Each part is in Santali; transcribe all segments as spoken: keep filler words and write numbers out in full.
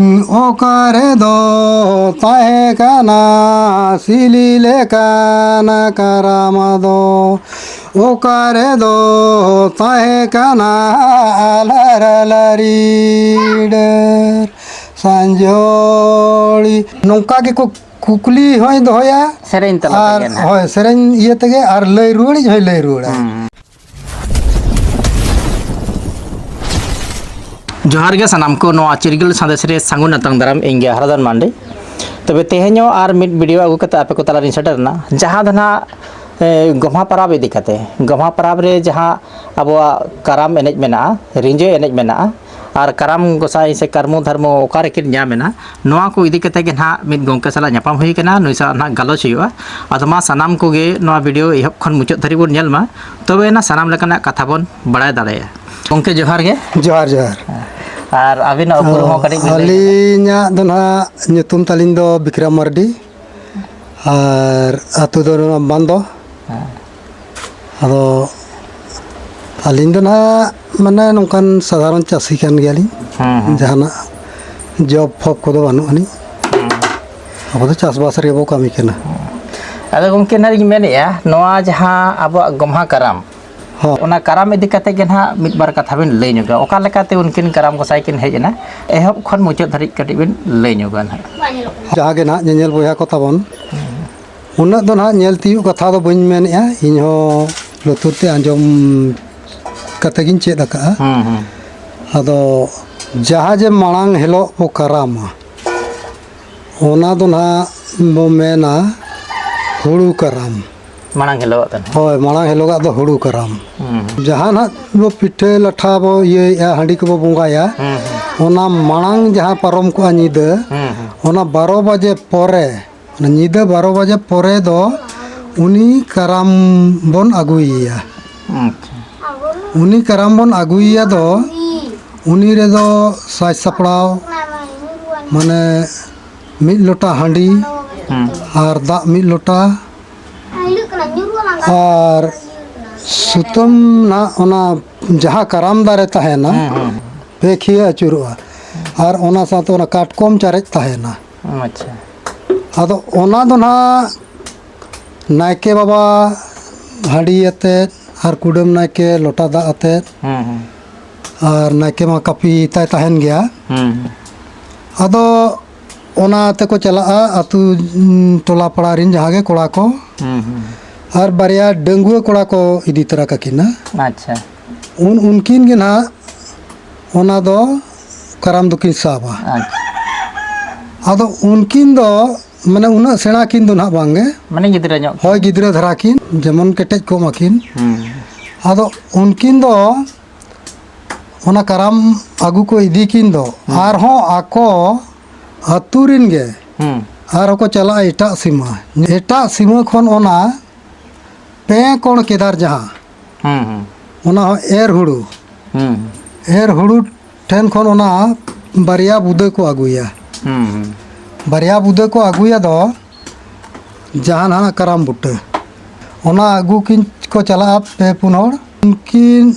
ᱚᱠᱟ ᱨᱮᱫᱚ ᱛᱟᱦᱮᱸ ᱠᱟᱱᱟ ᱥᱤᱞᱤ ᱞᱮᱠᱟᱱ ᱠᱟᱨᱟᱢ ᱫᱚ? ᱚᱠᱟ ᱨᱮᱫᱚ ᱛᱟᱦᱮᱸ ᱠᱟᱱᱟ ᱟᱞᱟᱨ ᱟᱞᱟᱨᱤ ᱰᱟᱹᱨ ᱥᱟᱸᱡᱚᱲᱤ? ᱱᱚᱝᱠᱟ ᱜᱮᱠᱚ ᱠᱩᱠᱞᱤ ᱦᱚᱸᱭ ᱫᱚᱦᱚᱭᱟ᱾ ᱥᱮᱨᱮᱧ ᱛᱟᱞᱟ ᱟᱨ ᱛᱮᱜᱮ ᱱᱟᱦᱟᱜ᱾ ᱦᱳᱭ, ᱥᱮᱨᱮᱧ ᱤᱭᱟᱹ ᱛᱮᱜᱮ ᱟᱨ ᱞᱟᱹᱭ ᱨᱩᱣᱟᱹᱲᱤᱡ ᱦᱚᱸᱭ ᱞᱟᱹᱭ ᱨᱩᱣᱟᱹᱲᱟ᱾ ᱦᱩᱸ᱾ ᱡᱚᱦᱟᱨ ᱜᱮ ᱥᱟᱱᱟᱢ ᱠᱚ, ᱱᱚᱣᱟ ᱪᱤᱨᱜᱟᱹᱞ ᱥᱟᱸᱫᱮᱥ ᱨᱮ ᱥᱟᱹᱜᱩᱱ ᱟᱛᱟᱝ ᱫᱟᱨᱟᱢ, ᱤᱧ ᱜᱮ ᱦᱟᱨᱟᱫᱟᱱ ᱢᱟᱱᱰᱤ᱾ ᱛᱚᱵᱮ ᱛᱮᱦᱮᱧ ᱦᱚᱸ ᱟᱨ ᱢᱤᱫ ᱵᱷᱤᱰᱤᱭᱳ ᱟᱹᱜᱩ ᱠᱟᱛᱮ ᱟᱯᱮ ᱠᱚ ᱛᱟᱞᱟᱨᱤᱧ ᱥᱮᱴᱮᱨ ᱮᱱᱟ, ᱡᱟᱦᱟᱸ ᱫᱚ ᱱᱟᱦᱟᱜ, ᱮ, ᱜᱚᱢᱦᱟ ᱯᱟᱨᱟᱵᱽ ᱤᱫᱤ ᱠᱟᱛᱮ᱾ ᱜᱚᱢᱦᱟ ᱯᱟᱨᱟᱵᱽ ᱨᱮ ᱡᱟᱦᱟᱸ ᱟᱵᱚᱣᱟᱜ ᱠᱟᱨᱟᱢ ᱮᱱᱮᱡ ᱢᱮᱱᱟᱜᱼᱟ, ᱨᱤᱸᱡᱟᱹ ᱮᱱᱮᱡ ᱢᱮᱱᱟᱜᱼᱟ, ᱟᱨ ᱠᱟᱨᱟᱢ ᱜᱚᱸᱥᱟᱭ ᱥᱮ ᱠᱟᱹᱨᱢᱩ ᱫᱷᱟᱨᱢᱩ ᱚᱠᱟ ᱨᱮᱠᱤᱱ ᱧᱟᱢ ᱮᱱᱟ, ᱱᱚᱣᱟ ᱠᱚ ᱤᱫᱤ ᱠᱟᱛᱮ ᱜᱮ ᱱᱟᱦᱟᱜ ᱢᱤᱫ ᱜᱚᱢᱠᱮ ᱥᱟᱞᱟᱜ ᱧᱟᱯᱟᱢ ᱦᱩᱭ ᱠᱟᱱᱟ, ᱱᱩᱭ ᱥᱟᱞᱟᱜ ᱱᱟᱦᱟᱜ ᱜᱟᱞᱚᱪ ᱦᱩᱭᱩᱜᱼᱟ᱾ ᱟᱫᱚ ᱢᱟ ᱥᱟᱱᱟᱢ ᱠᱚᱜᱮ ᱱᱚᱣᱟ ᱵᱷᱤᱰᱤᱭᱳ ᱮᱦᱚᱵ ᱠᱷᱚᱱ ᱢᱩᱪᱟᱹᱫ ᱫᱷᱟᱹᱨᱤᱡ ᱵᱚᱱ ᱧᱮᱞ ᱢᱟ, ᱛᱚᱵᱮ ᱮᱱᱟ ᱥᱟᱱᱟᱢ ᱞᱮᱠᱟᱱᱟᱜ ᱠᱟᱛᱷᱟ ᱵᱚᱱ ᱵᱟᱲᱟᱭ ᱫᱟᱲᱮᱭᱟᱜᱼᱟ᱾ ᱜᱚᱢᱠᱮ ᱡᱚᱦᱟᱨ ᱜᱮ᱾ ᱡᱚᱦᱟᱨ, ᱡᱚᱦᱟᱨ᱾ ᱟᱨ ᱟᱹᱵᱤᱱᱟᱜ ᱩᱯᱨᱩᱢ ᱦᱚᱸ ᱠᱟᱹᱴᱤᱡ ᱵᱤᱱ ᱞᱟᱹᱭ ᱞᱮᱠᱷᱟᱱ? ᱟᱹᱞᱤᱧᱟᱜ ᱫᱚ ᱱᱟᱦᱟᱜ ᱧᱩᱛᱩᱢ ᱛᱟᱹᱞᱤᱧ ᱫᱚ ᱵᱤᱠᱨᱚᱢ ᱢᱟᱨᱰᱤ᱾ ᱟᱨ ᱟᱹᱛᱩ ᱫᱚ ᱱᱚᱣᱟ ᱵᱟᱱᱫᱚ᱾ ᱦᱮᱸ᱾ ᱟᱫᱚ ᱟᱹᱞᱤᱧ ᱫᱚ ᱱᱟᱦᱟᱜ ᱢᱟᱱᱮ ᱱᱚᱝᱠᱟᱱ ᱥᱟᱫᱷᱟᱨᱚᱱ ᱪᱟᱹᱥᱤ ᱠᱟᱱ ᱜᱮᱭᱟᱞᱤᱧ᱾ ᱦᱮᱸ, ᱦᱮᱸ᱾ ᱡᱟᱦᱟᱱᱟᱜ ᱡᱚᱵ ᱯᱷᱚᱵ ᱠᱚᱫᱚ ᱵᱟᱹᱱᱩᱜ ᱟᱹᱱᱤᱡ᱾ ᱦᱮᱸ᱾ ᱟᱵᱚ ᱫᱚ ᱪᱟᱥᱵᱟᱥ ᱨᱮᱜᱮ ᱵᱚ ᱠᱟᱹᱢᱤ ᱠᱟᱱᱟ᱾ ᱟᱫᱚ ᱜᱚᱢᱠᱮ, ᱱᱟᱦᱟᱜ ᱞᱤᱧ ᱢᱮᱱᱮᱫᱼᱟ, ᱱᱚᱣᱟ ᱡᱟᱦᱟᱸ ᱟᱵᱚᱣᱟᱜ ᱜᱚᱢᱦᱟ ᱠᱟᱨᱟᱢ, ᱦᱚᱸ᱾ ᱚᱱᱟ ᱠᱟᱨᱟᱢ ᱤᱫᱤ ᱠᱟᱛᱮ ᱜᱮ ᱱᱟᱦᱟᱜ ᱢᱤᱫ ᱵᱟᱨ ᱠᱟᱛᱷᱟ ᱵᱤᱱ ᱞᱟᱹᱭ ᱧᱚᱜᱟ, ᱚᱠᱟ ᱞᱮᱠᱟᱛᱮ ᱩᱱᱠᱤᱱ ᱠᱟᱨᱟᱢ ᱜᱚᱸᱥᱟᱭ ᱠᱤᱱ ᱦᱮᱡ ᱮᱱᱟ, ᱮᱦᱚᱵ ᱠᱷᱚᱱ ᱢᱩᱪᱟᱹᱫ ᱫᱷᱟᱹᱨᱤᱡ ᱠᱟᱹᱴᱤᱡ ᱵᱤᱱ ᱞᱟᱹᱭ ᱧᱚᱜᱟ ᱱᱟᱦᱟᱜ᱾ ᱡᱟᱦᱟᱸ ᱜᱮ ᱱᱟᱦᱟᱜ ᱧᱮᱧᱮᱞ ᱵᱚᱭᱦᱟ ᱠᱚ ᱛᱟᱵᱚᱱ, ᱩᱱᱟᱹᱜ ᱫᱚ ᱱᱟᱦᱟᱜ ᱧᱮᱞ ᱛᱤᱭᱳᱜ ᱠᱟᱛᱷᱟ ᱫᱚ ᱵᱟᱹᱧ ᱢᱮᱱᱮᱫᱼᱟ, ᱤᱧᱦᱚᱸ ᱞᱩᱛᱩᱨ ᱛᱮ ᱟᱸᱡᱚᱢ ᱠᱟᱛᱮ ᱜᱤᱧ ᱪᱮᱫ ᱟᱠᱟᱫᱼᱟ᱾ ᱦᱩᱸ, ᱦᱩᱸ᱾ ᱟᱫᱚ ᱡᱟᱦᱟᱸ ᱡᱮ ᱢᱟᱲᱟᱝ ᱦᱤᱞᱳᱜ ᱵᱚ ᱠᱟᱨᱟᱢᱟ, ᱚᱱᱟ ᱫᱚ ᱱᱟᱦᱟᱜ ᱵᱚ ᱢᱮᱱᱟ ᱦᱩᱲᱩ ᱠᱟᱨᱟᱢ᱾ ᱢᱟᱲᱟᱝ ᱦᱤᱞᱳᱜᱟᱜ ᱫᱚ ᱱᱟᱦᱟᱜ᱾ ᱦᱳᱭ, ᱢᱟᱲᱟᱝ ᱦᱤᱞᱳᱜᱟᱜ ᱫᱚ ᱦᱩᱲᱩ ᱠᱟᱨᱟᱢ᱾ ᱦᱩᱸ, ᱦᱩᱸ᱾ ᱡᱟᱦᱟᱸ ᱱᱟᱦᱟᱜ ᱵᱚ ᱯᱤᱴᱷᱟᱹ ᱞᱟᱴᱷᱟ ᱵᱚ ᱤᱭᱟᱹᱭᱮᱫᱼᱟ, ᱦᱟᱺᱰᱤ ᱠᱚᱵᱚ ᱵᱚᱸᱜᱟᱭᱟ, ᱦᱩᱸ, ᱦᱩᱸ᱾ ᱚᱱᱟ ᱢᱟᱲᱟᱝ ᱡᱟᱦᱟᱸ ᱯᱟᱨᱚᱢ ᱠᱚᱜᱼᱟ ᱧᱤᱫᱟᱹ, ᱦᱩᱸ, ᱦᱩᱸ᱾ ᱚᱱᱟ ᱵᱟᱨᱚ ᱵᱟᱡᱮ ᱯᱚᱨᱮ, ᱚᱱᱟ ᱧᱤᱫᱟᱹ ᱵᱟᱨᱚ ᱵᱟᱡᱮ ᱯᱚᱨᱮ ᱫᱚ ᱩᱱᱤ ᱠᱟᱨᱟᱢ ᱵᱚᱱ ᱟᱹᱜᱩᱭᱮᱭᱟ᱾ ᱟᱪᱪᱷᱟ᱾ ᱩᱱᱤ ᱠᱟᱨᱟᱢ ᱵᱚᱱ ᱟᱹᱜᱩᱭᱮᱭᱟ ᱫᱚ, ᱩᱱᱤ ᱨᱮᱫᱚ ᱥᱟᱡᱽ ᱥᱟᱯᱲᱟᱣ, ᱢᱟᱱᱮ ᱢᱤᱫ ᱞᱚᱴᱟ ᱦᱟᱺᱰᱤ ᱦᱩᱸ᱾ ᱟᱨ ᱫᱟᱜ ᱢᱤᱫ ᱞᱚᱴᱟ ᱟᱨ ᱥᱩᱛᱟᱹᱢ ᱱᱟᱜ ᱚᱱᱟ ᱡᱟᱦᱟᱸ ᱠᱟᱨᱟᱢ ᱫᱟᱨᱮ ᱛᱟᱦᱮᱱᱟ, ᱦᱩᱸ, ᱦᱩᱸ᱾ ᱯᱮ ᱠᱷᱤᱭᱟᱹ ᱟᱹᱪᱩᱨᱚᱜᱼᱟ᱾ ᱟᱨ ᱚᱱᱟ ᱥᱟᱶᱛᱮ ᱚᱱᱟ ᱠᱟᱴᱠᱚᱢ ᱪᱟᱨᱮᱡ ᱛᱟᱦᱮᱱᱟ᱾ ᱟᱪᱪᱷᱟ᱾ ᱟᱫᱚ ᱚᱱᱟ ᱫᱚ ᱱᱟᱦᱟᱜ ᱱᱟᱭᱠᱮ ᱵᱟᱵᱟ ᱦᱟᱺᱰᱤ ᱟᱛᱮᱫ ᱟᱨ ᱠᱩᱰᱟᱹᱢ ᱱᱟᱭᱠᱮ ᱞᱚᱴᱟ ᱫᱟᱜ ᱟᱛᱮᱫ, ᱦᱩᱸ, ᱦᱩᱸ᱾ ᱟᱨ ᱱᱟᱭᱠᱮ ᱢᱟ ᱠᱟᱹᱯᱤ ᱛᱟᱭ ᱛᱟᱦᱮᱱ ᱜᱮᱭᱟ᱾ ᱦᱩᱸ, ᱦᱩᱸ᱾ ᱟᱫᱚ ᱚᱱᱟ ᱛᱮᱠᱚ ᱪᱟᱞᱟᱜᱼᱟ ᱟᱹᱛᱩ, ᱩᱸ, ᱴᱚᱞᱟ ᱯᱟᱲᱟ ᱨᱮᱱ ᱡᱟᱦᱟᱸ ᱜᱮ ᱠᱚᱲᱟ ᱠᱚ᱾ ᱦᱩᱸ, ᱦᱩᱸ᱾ ᱟᱨ ᱵᱟᱨᱭᱟ ᱰᱟᱺᱜᱩᱣᱟᱹ ᱠᱚᱲᱟ ᱠᱚ ᱤᱫᱤ ᱛᱚᱨᱟ ᱠᱟᱹᱠᱤᱱᱟ᱾ ᱟᱪᱪᱷᱟ᱾ ᱩᱱ, ᱩᱱᱠᱤᱱ ᱜᱮ ᱱᱟᱦᱟᱜ ᱚᱱᱟ ᱫᱚ ᱠᱟᱨᱟᱢ ᱫᱚᱠᱤᱱ ᱥᱟᱵᱟ᱾ ᱟᱪᱪᱷᱟ᱾ ᱟᱫᱚ ᱩᱱᱠᱤᱱ ᱫᱚ ᱢᱟᱱᱮ ᱩᱱᱟᱹᱜ ᱥᱮᱬᱟ ᱠᱤᱱ ᱫᱚ ᱱᱟᱦᱟᱜ ᱵᱟᱝᱜᱮ᱾ ᱢᱟᱱᱮ ᱜᱤᱫᱽᱨᱟᱹ ᱧᱚᱜ᱾ ᱦᱳᱭ, ᱜᱤᱫᱽᱨᱟᱹ ᱫᱷᱟᱨᱟ ᱠᱤᱱ, ᱡᱮᱢᱚᱱ ᱠᱮᱴᱮᱡ ᱠᱚᱜ ᱢᱟᱠᱤᱱ᱾ ᱦᱩᱸ᱾ ᱟᱫᱚ ᱩᱱᱠᱤᱱ ᱫᱚ ᱚᱱᱟ ᱠᱟᱨᱟᱢ ᱟᱹᱜᱩ ᱠᱚ ᱤᱫᱤ ᱠᱤᱱ ᱫᱚ, ᱦᱩᱸ᱾ ᱟᱨᱦᱚᱸ ᱟᱠᱚ ᱟᱹᱛᱩ ᱨᱮᱱ ᱜᱮ ᱦᱩᱸ᱾ ᱟᱨᱦᱚᱸ ᱠᱚ ᱪᱟᱞᱟᱜᱼᱟ ᱮᱴᱟᱜ ᱥᱤᱢᱟᱹ᱾ ᱮᱴᱟᱜ ᱥᱤᱢᱟᱹ ᱠᱷᱚᱱ ᱚᱱᱟ ᱯᱮ ᱠᱚᱬ ᱠᱮᱫᱟᱨ ᱡᱟᱦᱟᱸ, ᱦᱩᱸ, ᱦᱩᱸ᱾ ᱚᱱᱟ ᱦᱚᱸ ᱮᱨ ᱦᱩᱲᱩ᱾ ᱦᱩᱸ᱾ ᱮᱨ ᱦᱩᱲᱩ ᱴᱷᱮᱱ ᱠᱷᱚᱱ ᱚᱱᱟ ᱵᱟᱨᱭᱟ ᱵᱩᱫᱟᱹ ᱠᱚ ᱟᱹᱜᱩᱭᱟ᱾ ᱦᱩᱸ, ᱦᱩᱸ᱾ ᱵᱟᱨᱭᱟ ᱵᱩᱫᱟᱹ ᱠᱚ ᱟᱹᱜᱩᱭᱟ ᱫᱚ, ᱡᱟᱦᱟᱸ ᱱᱟᱦᱟᱜ ᱠᱟᱨᱟᱢ ᱵᱩᱴᱟᱹ, ᱚᱱᱟ ᱟᱹᱜᱩ ᱠᱤᱱ ᱠᱚ ᱪᱟᱞᱟᱜᱼᱟ ᱯᱮ ᱯᱩᱱ ᱦᱚᱲ᱾ ᱩᱱᱠᱤᱱ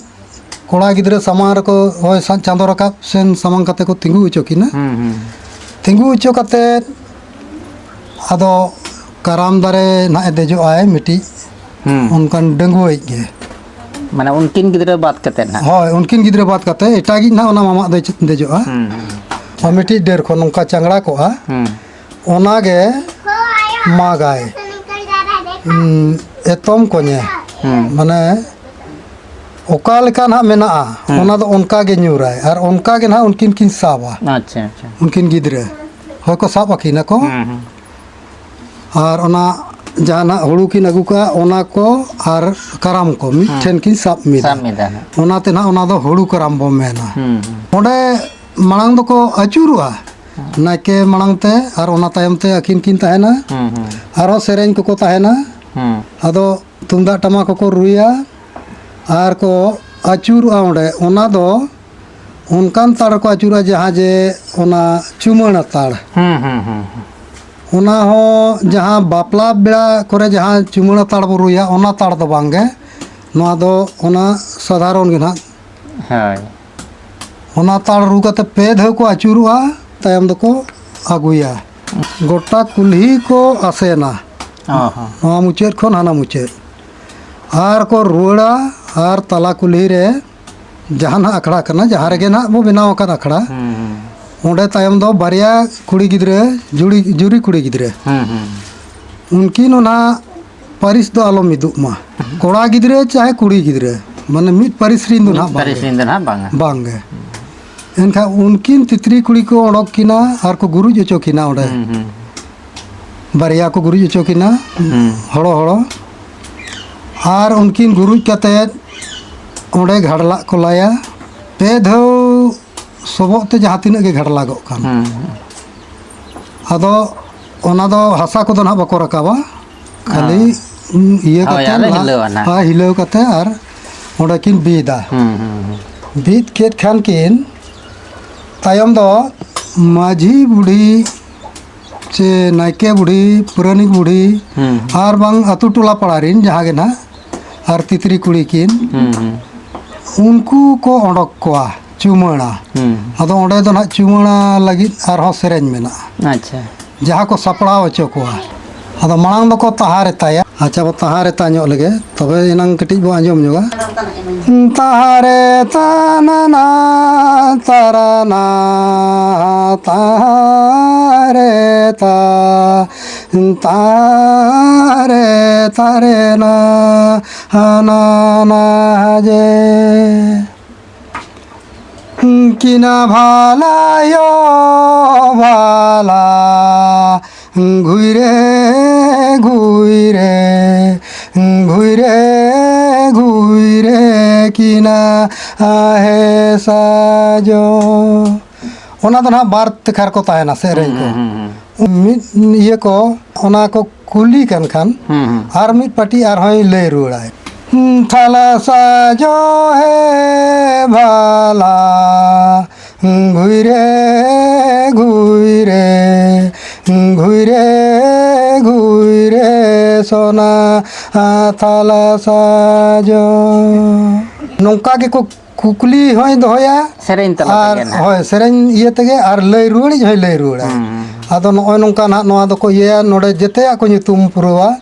ᱠᱚᱲᱟ ᱜᱤᱫᱽᱨᱟᱹ ᱥᱟᱢᱟᱝ ᱨᱮᱠᱚ, ᱦᱳᱭ, ᱥᱟ-, ᱪᱟᱸᱫᱚ ᱨᱟᱠᱟᱵ ᱥᱮᱱ ᱥᱟᱢᱟᱝ ᱠᱟᱛᱮ ᱠᱚ ᱛᱤᱸᱜᱩ ᱦᱚᱪᱚ ᱠᱤᱱᱟ᱾ ᱦᱩᱸ, ᱦᱩᱸ᱾ ᱛᱤᱸᱜᱩ ᱦᱚᱪᱚ ᱠᱟᱛᱮ ᱟᱫᱚ ᱠᱟᱨᱟᱢ ᱫᱟᱨᱮ ᱱᱟᱦᱟᱜ ᱮ ᱫᱮᱡᱚᱜᱼᱟᱭ ᱢᱤᱫᱴᱤᱡ, ᱦᱩᱸ᱾ ᱚᱱᱠᱟᱱ ᱰᱟᱺᱜᱩᱣᱟᱹᱭᱤᱡ ᱜᱮ᱾ ᱢᱟᱱᱮ ᱩᱱᱠᱤᱱ ᱜᱤᱫᱽᱨᱟᱹ ᱵᱟᱫ ᱠᱟᱛᱮ ᱱᱟᱦᱟᱜ? ᱦᱳᱭ, ᱩᱱᱠᱤᱱ ᱜᱤᱫᱽᱨᱟᱹ ᱵᱟᱫ ᱠᱟᱛᱮ ᱮᱴᱟᱜᱤᱡ ᱱᱟᱦᱟᱜ ᱚᱱᱟ ᱢᱟᱢᱟᱜ ᱫᱚᱭ ᱪᱮ-, ᱫᱮᱡᱚᱜᱼᱟ᱾ ᱦᱩᱸ, ᱦᱩᱸ᱾ ᱟᱨ ᱢᱤᱫᱴᱤᱡ ᱰᱟᱹᱨ ᱠᱷᱚᱱ ᱱᱚᱝᱠᱟ ᱪᱟᱝᱲᱟ ᱠᱚᱜᱼᱟ, ᱦᱩᱸ᱾ ᱚᱱᱟᱜᱮ ᱢᱟᱜᱟᱭ᱾ ᱩᱸ, ᱮᱛᱚᱢ ᱠᱚᱧᱮ᱾ ᱦᱩᱸ᱾ ᱢᱟᱱᱮ ᱚᱠᱟ ᱞᱮᱠᱟ ᱱᱟᱦᱟᱜ ᱢᱮᱱᱟᱜᱼᱟ, ᱦᱩᱸ᱾ ᱚᱱᱟ ᱫᱚ ᱚᱱᱠᱟ ᱜᱮ ᱧᱩᱨᱟᱭ᱾ ᱟᱨ ᱚᱱᱠᱟ ᱜᱮ ᱱᱟᱦᱟᱜ ᱩᱱᱠᱤᱱ ᱠᱤᱱ ᱥᱟᱵᱟ᱾ ᱟᱪᱪᱷᱟ, ᱟᱪᱪᱷᱟ᱾ ᱩᱱᱠᱤᱱ ᱜᱤᱫᱽᱨᱟᱹ ᱦᱚᱭ ᱠᱚ ᱥᱟᱵ ᱟᱹᱠᱤᱱᱟ ᱠᱚ᱾ ᱦᱩᱸ, ᱦᱩᱸ᱾ ᱟᱨ ᱚᱱᱟ ᱡᱟᱦᱟᱱᱟᱜ ᱦᱩᱲᱩ ᱠᱤᱱ ᱟᱹᱜᱩ ᱠᱟᱜᱼᱟ, ᱚᱱᱟ ᱠᱚ ᱟᱨ ᱠᱟᱨᱟᱢ ᱠᱚ ᱢᱤᱫ ᱦᱩᱸ᱾ ᱴᱷᱮᱱ ᱠᱤᱱ ᱥᱟᱵ ᱢᱤᱫᱟ᱾ ᱥᱟᱵ ᱢᱤᱫᱟ ᱦᱟᱸᱜ᱾ ᱚᱱᱟᱛᱮ ᱱᱟᱦᱟᱜ ᱚᱱᱟ ᱫᱚ ᱦᱩᱲᱩ ᱠᱟᱨᱟᱢ ᱵᱚ ᱢᱮᱱᱟ᱾ ᱦᱩᱸ, ᱦᱩᱸ᱾ ᱚᱸᱰᱮ ᱢᱟᱲᱟᱝ ᱫᱚᱠᱚ ᱟᱹᱪᱩᱨᱚᱜᱼᱟ᱾ ᱦᱩᱸ᱾ ᱱᱟᱭᱠᱮ ᱢᱟᱲᱟᱝ ᱛᱮ ᱟᱨ ᱚᱱᱟ ᱛᱟᱭᱚᱢ ᱛᱮ ᱟᱹᱠᱤᱱ ᱠᱤᱱ ᱛᱟᱦᱮᱱᱟ᱾ ᱦᱩᱸ, ᱦᱩᱸ᱾ ᱟᱨᱦᱚᱸ ᱥᱮᱨᱮᱧ ᱠᱚᱠᱚ ᱛᱟᱦᱮᱱᱟ᱾ ᱦᱩᱸ᱾ ᱟᱫᱚ ᱛᱩᱢᱫᱟᱜ ᱴᱟᱢᱟᱠ ᱠᱚᱠᱚ ᱨᱩᱭᱟ ᱟᱨ ᱠᱚ ᱟᱹᱪᱩᱨᱚᱜᱼᱟ ᱚᱸᱰᱮ᱾ ᱚᱱᱟ ᱫᱚ ᱚᱱᱠᱟᱱ ᱛᱟᱲ ᱨᱮᱠᱚ ᱟᱹᱪᱩᱨᱚᱜᱼᱟ ᱡᱟᱦᱟᱸ ᱡᱮ ᱚᱱᱟ ᱪᱩᱢᱟᱹᱲᱟ ᱛᱟᱲ᱾ ᱦᱩᱸ, ᱦᱩᱸ, ᱦᱩᱸ, ᱦᱩᱸ᱾ ᱚᱱᱟ ᱦᱚᱸ ᱡᱟᱦᱟᱸ ᱵᱟᱯᱞᱟ ᱵᱮᱲᱟ ᱠᱚᱨᱮ ᱡᱟᱦᱟᱸ ᱪᱩᱢᱟᱹᱲᱟ ᱛᱟᱲ ᱵᱚ ᱨᱩᱭᱟ, ᱚᱱᱟ ᱛᱟᱲ ᱫᱚ ᱵᱟᱝ ᱜᱮ᱾ ᱱᱚᱣᱟ ᱫᱚ ᱚᱱᱟ ᱥᱟᱫᱷᱟᱨᱚᱱ ᱜᱮ ᱱᱟᱦᱟᱜ᱾ ᱦᱳᱭ᱾ ᱚᱱᱟ ᱛᱟᱲ ᱨᱩ ᱠᱟᱛᱮ ᱯᱮ ᱫᱷᱟᱣ ᱠᱚ ᱟᱹᱪᱩᱨᱚᱜᱼᱟ, ᱛᱟᱭᱚᱢ ᱫᱚᱠᱚ ᱟᱹᱜᱩᱭᱟ᱾ ᱜᱚᱴᱟ ᱠᱩᱞᱦᱤ ᱠᱚ ᱟᱥᱮᱱᱟ, ᱚ ᱦᱚᱸ᱾ ᱱᱚᱣᱟ ᱢᱩᱪᱟᱹᱫ ᱠᱷᱚᱱ ᱦᱟᱱᱟ ᱢᱩᱪᱟᱹᱫ᱾ ᱟᱨ ᱠᱚ ᱨᱩᱣᱟᱹᱲᱟ, ᱟᱨ ᱛᱟᱞᱟ ᱠᱩᱞᱦᱤ ᱨᱮ ᱡᱟᱦᱟᱸ ᱱᱟᱦᱟᱜ ᱟᱠᱷᱲᱟ ᱠᱟᱱᱟ, ᱡᱟᱦᱟᱸ ᱨᱮᱜᱮ ᱱᱟᱦᱟᱜ ᱵᱚ ᱵᱮᱱᱟᱣ ᱟᱠᱟᱫ ᱟᱠᱷᱲᱟ, ᱦᱩᱸ, ᱦᱩᱸ᱾ ᱚᱸᱰᱮ ᱛᱟᱭᱚᱢ ᱫᱚ ᱵᱟᱨᱭᱟ ᱠᱩᱲᱤ ᱜᱤᱫᱽᱨᱟᱹ, ᱡᱩᱲᱤ, ᱡᱩᱨᱤ ᱠᱩᱲᱤ ᱜᱤᱫᱽᱨᱟᱹ, ᱦᱩᱸ, ᱦᱩᱸ᱾ ᱩᱱᱠᱤᱱ ᱚᱱᱟ ᱯᱟᱹᱨᱤᱥ ᱫᱚ ᱟᱞᱚ ᱢᱤᱫᱚᱜ ᱢᱟ᱾ ᱠᱚᱲᱟ ᱜᱤᱫᱽᱨᱟᱹ ᱪᱟᱦᱮ ᱠᱩᱲᱤ ᱜᱤᱫᱽᱨᱟᱹ, ᱢᱟᱱᱮ ᱢᱤᱫ ᱯᱟᱹᱨᱤᱥ ᱨᱤᱱ ᱫᱚ ᱢᱤᱫ ᱱᱟᱦᱟᱜ ᱯᱟᱹᱨᱤᱥ ᱵᱟᱝᱜᱮ᱾ ᱨᱤᱱ ᱫᱚ ᱱᱟᱦᱟᱜ ᱵᱟᱝᱟ᱾ ᱵᱟᱝᱜᱮ᱾ ᱮᱱᱠᱷᱟᱱ ᱩᱱᱠᱤᱱ ᱛᱤᱛᱨᱤ ᱠᱩᱲᱤ ᱠᱚ ᱚᱰᱚᱠ ᱠᱤᱱᱟ ᱟᱨ ᱠᱚ ᱜᱩᱨᱩᱡ ᱦᱚᱪᱚ ᱠᱤᱱᱟ ᱚᱸᱰᱮ᱾ ᱦᱩᱸ, ᱦᱩᱸ᱾ ᱵᱟᱨᱭᱟ ᱠᱚ ᱜᱩᱨᱩᱡ ᱦᱚᱪᱚ ᱠᱤᱱᱟ, ᱦᱩᱸ᱾ ᱦᱚᱲᱚ ᱦᱚᱲᱚ᱾ ᱟᱨ ᱩᱱᱠᱤᱱ ᱜᱩᱨᱩᱡ ᱠᱟᱛᱮᱫ ᱚᱸᱰᱮ ᱜᱷᱟᱰᱞᱟᱜ ᱠᱚ ᱞᱟᱭᱟ᱾ ᱯᱮ ᱫᱷᱟᱣ ᱥᱚᱵᱚᱜ ᱛᱮ ᱡᱟᱦᱟᱸ ᱛᱤᱱᱟᱹᱜ ᱜᱮ ᱜᱷᱟᱰᱞᱟᱜᱚᱜ ᱠᱟᱱ᱾ ᱦᱩᱸ, ᱦᱩᱸ᱾ ᱟᱫᱚ ᱚᱱᱟ ᱫᱚ ᱦᱟᱥᱟ ᱠᱚᱫᱚ ᱱᱟᱦᱟᱜ ᱵᱟᱠᱚ ᱨᱟᱠᱟᱵᱟ, ᱠᱷᱟᱹᱞᱤ ᱦᱮᱸ᱾ ᱤᱭᱟᱹ ᱦᱳᱭ, ᱠᱟᱛᱮ ᱟᱫᱚ ᱞᱟ-, ᱦᱤᱞᱟᱹᱣᱟ ᱱᱟᱦᱟᱜ᱾ ᱦᱮᱸ, ᱦᱤᱞᱟᱹᱣ ᱠᱟᱛᱮ ᱟᱨ ᱚᱸᱰᱮ ᱠᱤᱱ ᱵᱤᱫᱟ᱾ ᱦᱩᱸ, ᱦᱩᱸ, ᱦᱩᱸ᱾ ᱵᱤᱫ ᱠᱮᱫ ᱠᱷᱟᱱ ᱠᱤᱱ, ᱛᱟᱭᱚᱢ ᱫᱚ ᱢᱟᱹᱡᱷᱤ ᱵᱩᱰᱷᱤ ᱪᱮ ᱱᱟᱭᱠᱮ ᱵᱩᱰᱷᱤ, ᱯᱟᱨᱟᱱᱤᱠ ᱵᱩᱰᱷᱤ, ᱦᱩᱸ᱾ ᱟᱨ ᱵᱟᱝ ᱟᱹᱛᱩ ᱴᱚᱞᱟ ᱯᱟᱲᱟ ᱨᱤᱱ ᱡᱟᱦᱟᱸ ᱜᱮ ᱱᱟᱦᱟᱜ ᱟᱨ ᱛᱤᱛᱨᱤ ᱠᱩᱲᱤ ᱠᱤᱱ, ᱦᱩᱸ, ᱦᱩᱸ᱾ ᱩᱱᱠᱩ ᱠᱚ ᱚᱰᱚᱠ ᱠᱚᱣᱟ ᱪᱩᱢᱟᱹᱲᱟ᱾ ᱦᱩᱸ᱾ ᱟᱫᱚ ᱚᱸᱰᱮ ᱫᱚ ᱱᱟᱦᱟᱜ ᱪᱩᱢᱟᱹᱲᱟ ᱞᱟᱹᱜᱤᱫ ᱟᱨᱦᱚᱸ ᱥᱮᱨᱮᱧ ᱢᱮᱱᱟᱜᱼᱟ᱾ ᱟᱪᱪᱷᱟ᱾ ᱡᱟᱦᱟᱸ ᱠᱚ ᱥᱟᱯᱲᱟᱣ ᱦᱚᱪᱚ ᱠᱚᱣᱟ᱾ ᱟᱫᱚ ᱢᱟᱲᱟᱝ ᱫᱚᱠᱚ ᱛᱟᱦᱟᱸ ᱨᱮᱛᱟᱭᱟ᱾ ᱟᱪᱪᱷᱟ, ᱵᱚ ᱛᱟᱦᱟᱸ ᱨᱮᱛᱟ ᱧᱚᱜ ᱞᱮᱜᱮ, ᱛᱚᱵᱮ ᱮᱱᱟᱝ ᱠᱟᱹᱴᱤᱡ ᱵᱚ ᱟᱸᱡᱚᱢ ᱧᱚᱜᱟ᱾ ᱛᱟᱦᱟᱸ ᱨᱮᱛᱟ ᱱᱟᱱᱟ, ᱛᱟᱨᱟᱱᱟ, ᱛᱟᱦᱟᱸ ᱨᱮᱛᱟ, ᱛᱟᱦᱟᱸ ᱨᱮᱛᱟ ᱨᱮᱱᱟ, ᱦᱟᱱᱟ ᱱᱟ ᱡᱮ᱾ ᱠᱤᱱᱟ ᱵᱷᱟᱞᱟ ᱭᱳ ᱵᱷᱟᱞᱟ, ᱜᱷᱩᱭᱨᱮ ᱜᱷᱩᱭᱨᱮ, ᱜᱷᱩᱭᱨᱮ ᱜᱷᱩᱭᱨᱮ ᱠᱤᱱᱟ ᱟᱦᱮ ᱥᱟᱡᱚ᱾ ᱚᱱᱟ ᱫᱚ ᱱᱟᱦᱟᱜ ᱵᱟᱨ ᱛᱮᱠᱷᱟ ᱨᱮᱠᱚ ᱛᱟᱦᱮᱱᱟ ᱥᱮᱨᱮᱧ ᱠᱚ᱾ ᱦᱩᱸ, ᱦᱩᱸ, ᱦᱩᱸ᱾ ᱢᱤᱫ ᱤᱭᱟᱹ ᱠᱚ, ᱚᱱᱟ ᱠᱚ ᱠᱩᱞᱤ ᱠᱟᱱ ᱠᱷᱟᱱ, ᱦᱩᱸ, ᱦᱩᱸ᱾ ᱟᱨ ᱢᱤᱫ ᱯᱟᱹᱴᱤ ᱟᱨᱦᱚᱸᱭ ᱞᱟᱹᱭ ᱨᱩᱣᱟᱹᱲᱟᱭ᱾ ᱛᱷᱟᱞᱟ ᱥᱟᱡᱚ ᱦᱮ ᱵᱷᱟᱞᱟ, ᱜᱷᱩᱭᱨᱮ ᱜᱷᱩᱭᱨᱮ, ᱜᱷᱩᱭᱨᱮ ᱜᱷᱩᱭᱨᱮ ᱥᱚᱱᱟ ᱛᱷᱟᱞᱟ ᱥᱟᱡᱚ᱾ ᱱᱚᱝᱠᱟ ᱜᱮᱠᱚ ᱠᱩᱠᱞᱤ ᱦᱚᱸᱭ ᱫᱚᱦᱚᱭᱟ, ᱥᱮᱨᱮᱧ ᱛᱟᱞᱟ ᱟᱨ ᱛᱮᱜᱮ ᱱᱟᱦᱟᱜ᱾ ᱦᱳᱭ, ᱥᱮᱨᱮᱧ ᱤᱭᱟᱹ ᱛᱮᱜᱮ, ᱟᱨ ᱞᱟᱹᱭ ᱨᱩᱣᱟᱹᱲᱤᱡ ᱦᱚᱸᱭ ᱞᱟᱹᱭ ᱨᱩᱣᱟᱹᱲᱟ᱾ ᱦᱩᱸ, ᱦᱩᱸ᱾ ᱟᱫᱚ ᱱᱚᱜᱼᱚᱭ ᱱᱚᱝᱠᱟ ᱱᱟᱦᱟᱜ ᱱᱚᱣᱟ ᱫᱚᱠᱚ ᱤᱭᱟᱹᱭᱟ, ᱱᱚᱰᱮ ᱡᱮᱛᱮᱭᱟᱜ ᱠᱚ ᱧᱩᱛᱩᱢ ᱯᱩᱨᱟᱹᱣᱟ,